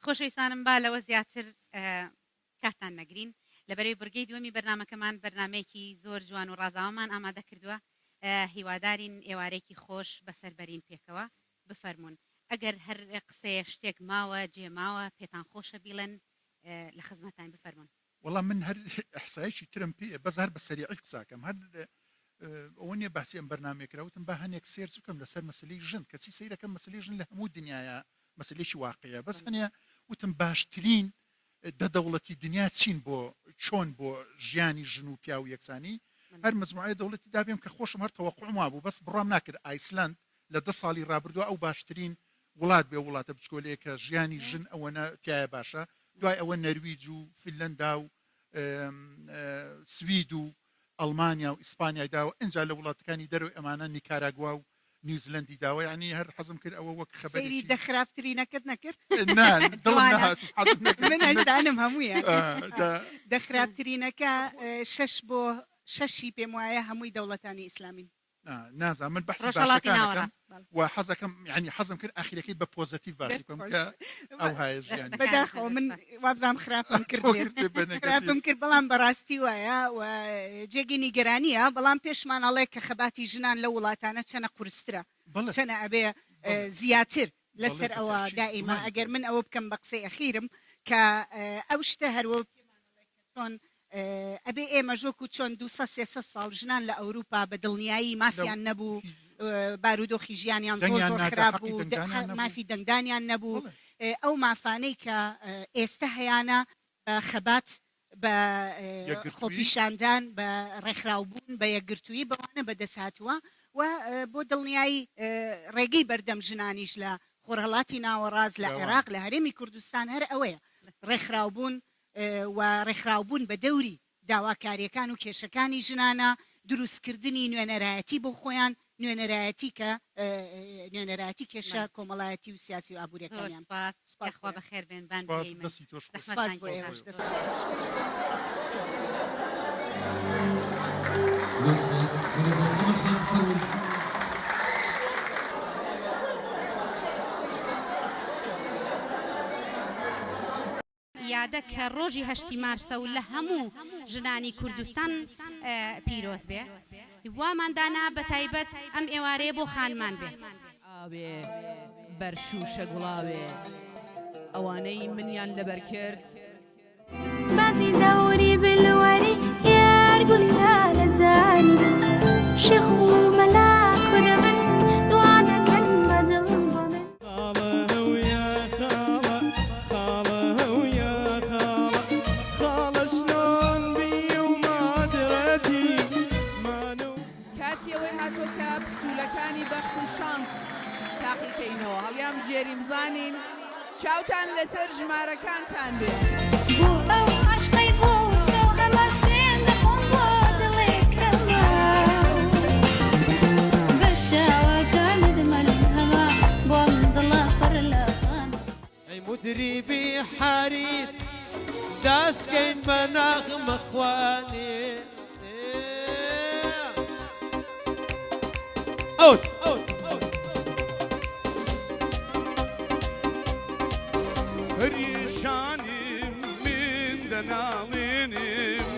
خۆشەویستانم با لەوە زیاتر کاتتان نەگرین لەبەرەی بڕگەی دووەمی بەرنامەکەمان بەرنامەیەکی زۆر جوان و ڕازاوەمان ئامادە کردووە هیوادارین ئێوارەیەکی خۆش بەسەر بەرین پێکەوە بفەرموون ئەگەر هەر قسەیە شتێک ماوە جێ ماوە پێتان خۆشە بیڵێن لە خزمەتتاین بفەرموون. وەڵا من هەر ئیحسایەکی ترم پێیە بەس هەر بە سەریعی قساکەم هەر ئەوە نیە باسی ئەم بەرنامەیە کرا وتم با هەنێک search بکەم لەسەر مەسەلەی ژن کەچی سەیرەکەم مەسەلەی ژن لە هەموو دنیایا مەسەلەیەکی واقعیە بەس هەنێ وتم باشترین دە دەوڵەتی دنیا چین بۆ چۆن بۆ ژیانی ژن و پیاو و یەکسانی هەر مەجموعەیە دەوڵەتی دابێم کە خۆشم هەر تەوەقوعم وابوو بەس بڕوام ناکرد ئایسلەند لە دە ساڵی ڕابردووە ئەو باشترین وڵات بێ وڵاتە بچکۆلەیە کە ژیانی ژن ئەوەنە تیایە باشە دوای ئەوە نەرویج و فینلەندا و سوید و ئەڵمانیا و ئیسپانیای داوە ئینجا لە وڵاتەکانی دەرەوەی ئەمانە نیکاراگوا و نیوزلەندی داوە یانی هەر حەزم کرد ئەوە وەک سەیری خەبەرێکی دە خراپترینەکەت نەکرد؟ نا دڵم جوانە. نەهات و حەزم نەکرد من ئەزانم هەموویان. دا دە خراپترینەکە شەش بۆ شەشی پێم وایە هەمووی دەوڵەتانی ئیسلامین. نازانم من بەحسی ڕۆژهەڵاتی باشەکان ئەکەم ناوەڕاست. و حەزەکەم یانی حەزم کرد ئاخیرەکەی بە positive باسی دەست بکەم خۆش. کە ئەوهایە ژیانی. بەداخەوە من وابزانم خراپم کرد تۆ لێت. کردت بە negative. خراپم کرد بەڵام بەڕاستی وایە و جێگەی نیگەرانییە بەڵام پێشمان ئەڵێ کە خەباتی ژنان لەو وڵاتانە چەنە قورسترە بەڵێ چەنە ئەبێ بەڵێ زیاتر بەڵێ لەسەر بە ئەوە تەئکید دائیما گومانی ئەگەر تیا من ئەوە بکەم بە قسەی ئەخیرم کە ئەو شتە هەروە پێمان ئەڵێ کە چۆن ئەبێ ئێمەش وەکو چۆن 200 300 ساڵ ژنان لە ئەوروپا بە دڵنیایی لە مافیان نەبوو بارودۆخی ژیانیان زۆر دەنگیان زۆر نادا خراپ حەقی بوو دەنگدانیان نەبوو مافی دەنگدانیان نەبوو بەڵێ. ئەو مافانەی کە ئێستە هەیانە بە خەبات بە یەکگرتوویی. خۆپیشاندان بە ڕێکخراوبوون بە یەکگرتوویی بەوانە بەدەست هاتووە و بۆ دڵنیایی ڕێگەی بەردەم ژنانیش لە خۆرهەڵاتی ناوەڕاست لە فراوانە. عێراق لە هەرێمی کوردستان هەر ئەوەیە ڕێکخراوبوون و ڕێکخراوبوون بە دەوری داواکارییەکان و کێشەکانی ژنانە، دروستکردنی نوێنەرایەتی بۆ خۆیان، نوێنەرایەتی کە نوێنەرایەتی کێشە کۆمەڵایەتی و سیاسی و زۆر ئابوورییەکانیان. سوپاس سوپاس یاخوا بۆ بەخێر بێن بان سوپاس بگەی من دەستی تۆش خۆش. سوپاس زەحمەتتان بۆ کێشا. ئێوەش دەستتان خۆش. زۆر سوپاس بەڕێزان قەمەر خان فەرموون. یادە کە ڕۆژی هەشتی مارسە و لە هەموو ژنانی کوردستان پیرۆز بێ وامان دانا بە تایبەت ئەم ئێوارەیە بۆ خانمان بێ. ئاوێ بەر شووشە گوڵاوێ ئەوانەی منیان لەبەر کرد. بازی دەوری بلوەری یار گوڵی لالەزاری شێخ و مەلا کو دەبن دوعا دەکەن بە دڵ بۆ من. خاڵە و یا خاڵە خاڵە و یا خاڵە خاڵە شلۆن بی و ما درێتی مانە و. کاتی ئەوەی هاتووە کە پسوولەکانی بەخت و شانس تاقیکەینەوە، هەڵیانبژێرین بزانین چاوتان لەسەر ژمارەکانتان بێ. بۆ ئەو عەشقەی بۆ تۆ هەمە سوێند دەخۆم بۆ دڵێکەمە بەس چاوەکانت مەلهەمە بۆم دڵە پڕ لە غەمە. ئەی موتریبی حەریر داسکەین بە نەغمە خوانێ. ئەوت. پەریشانیم من دەناڵێنم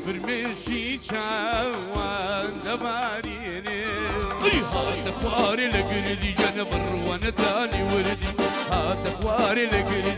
فرمێشی چاوان دەبارێنم. ئەی هاتە خوارێ لە گردی گەنە بڕوانە دانی وردی هاتە خوارێ لە گردی.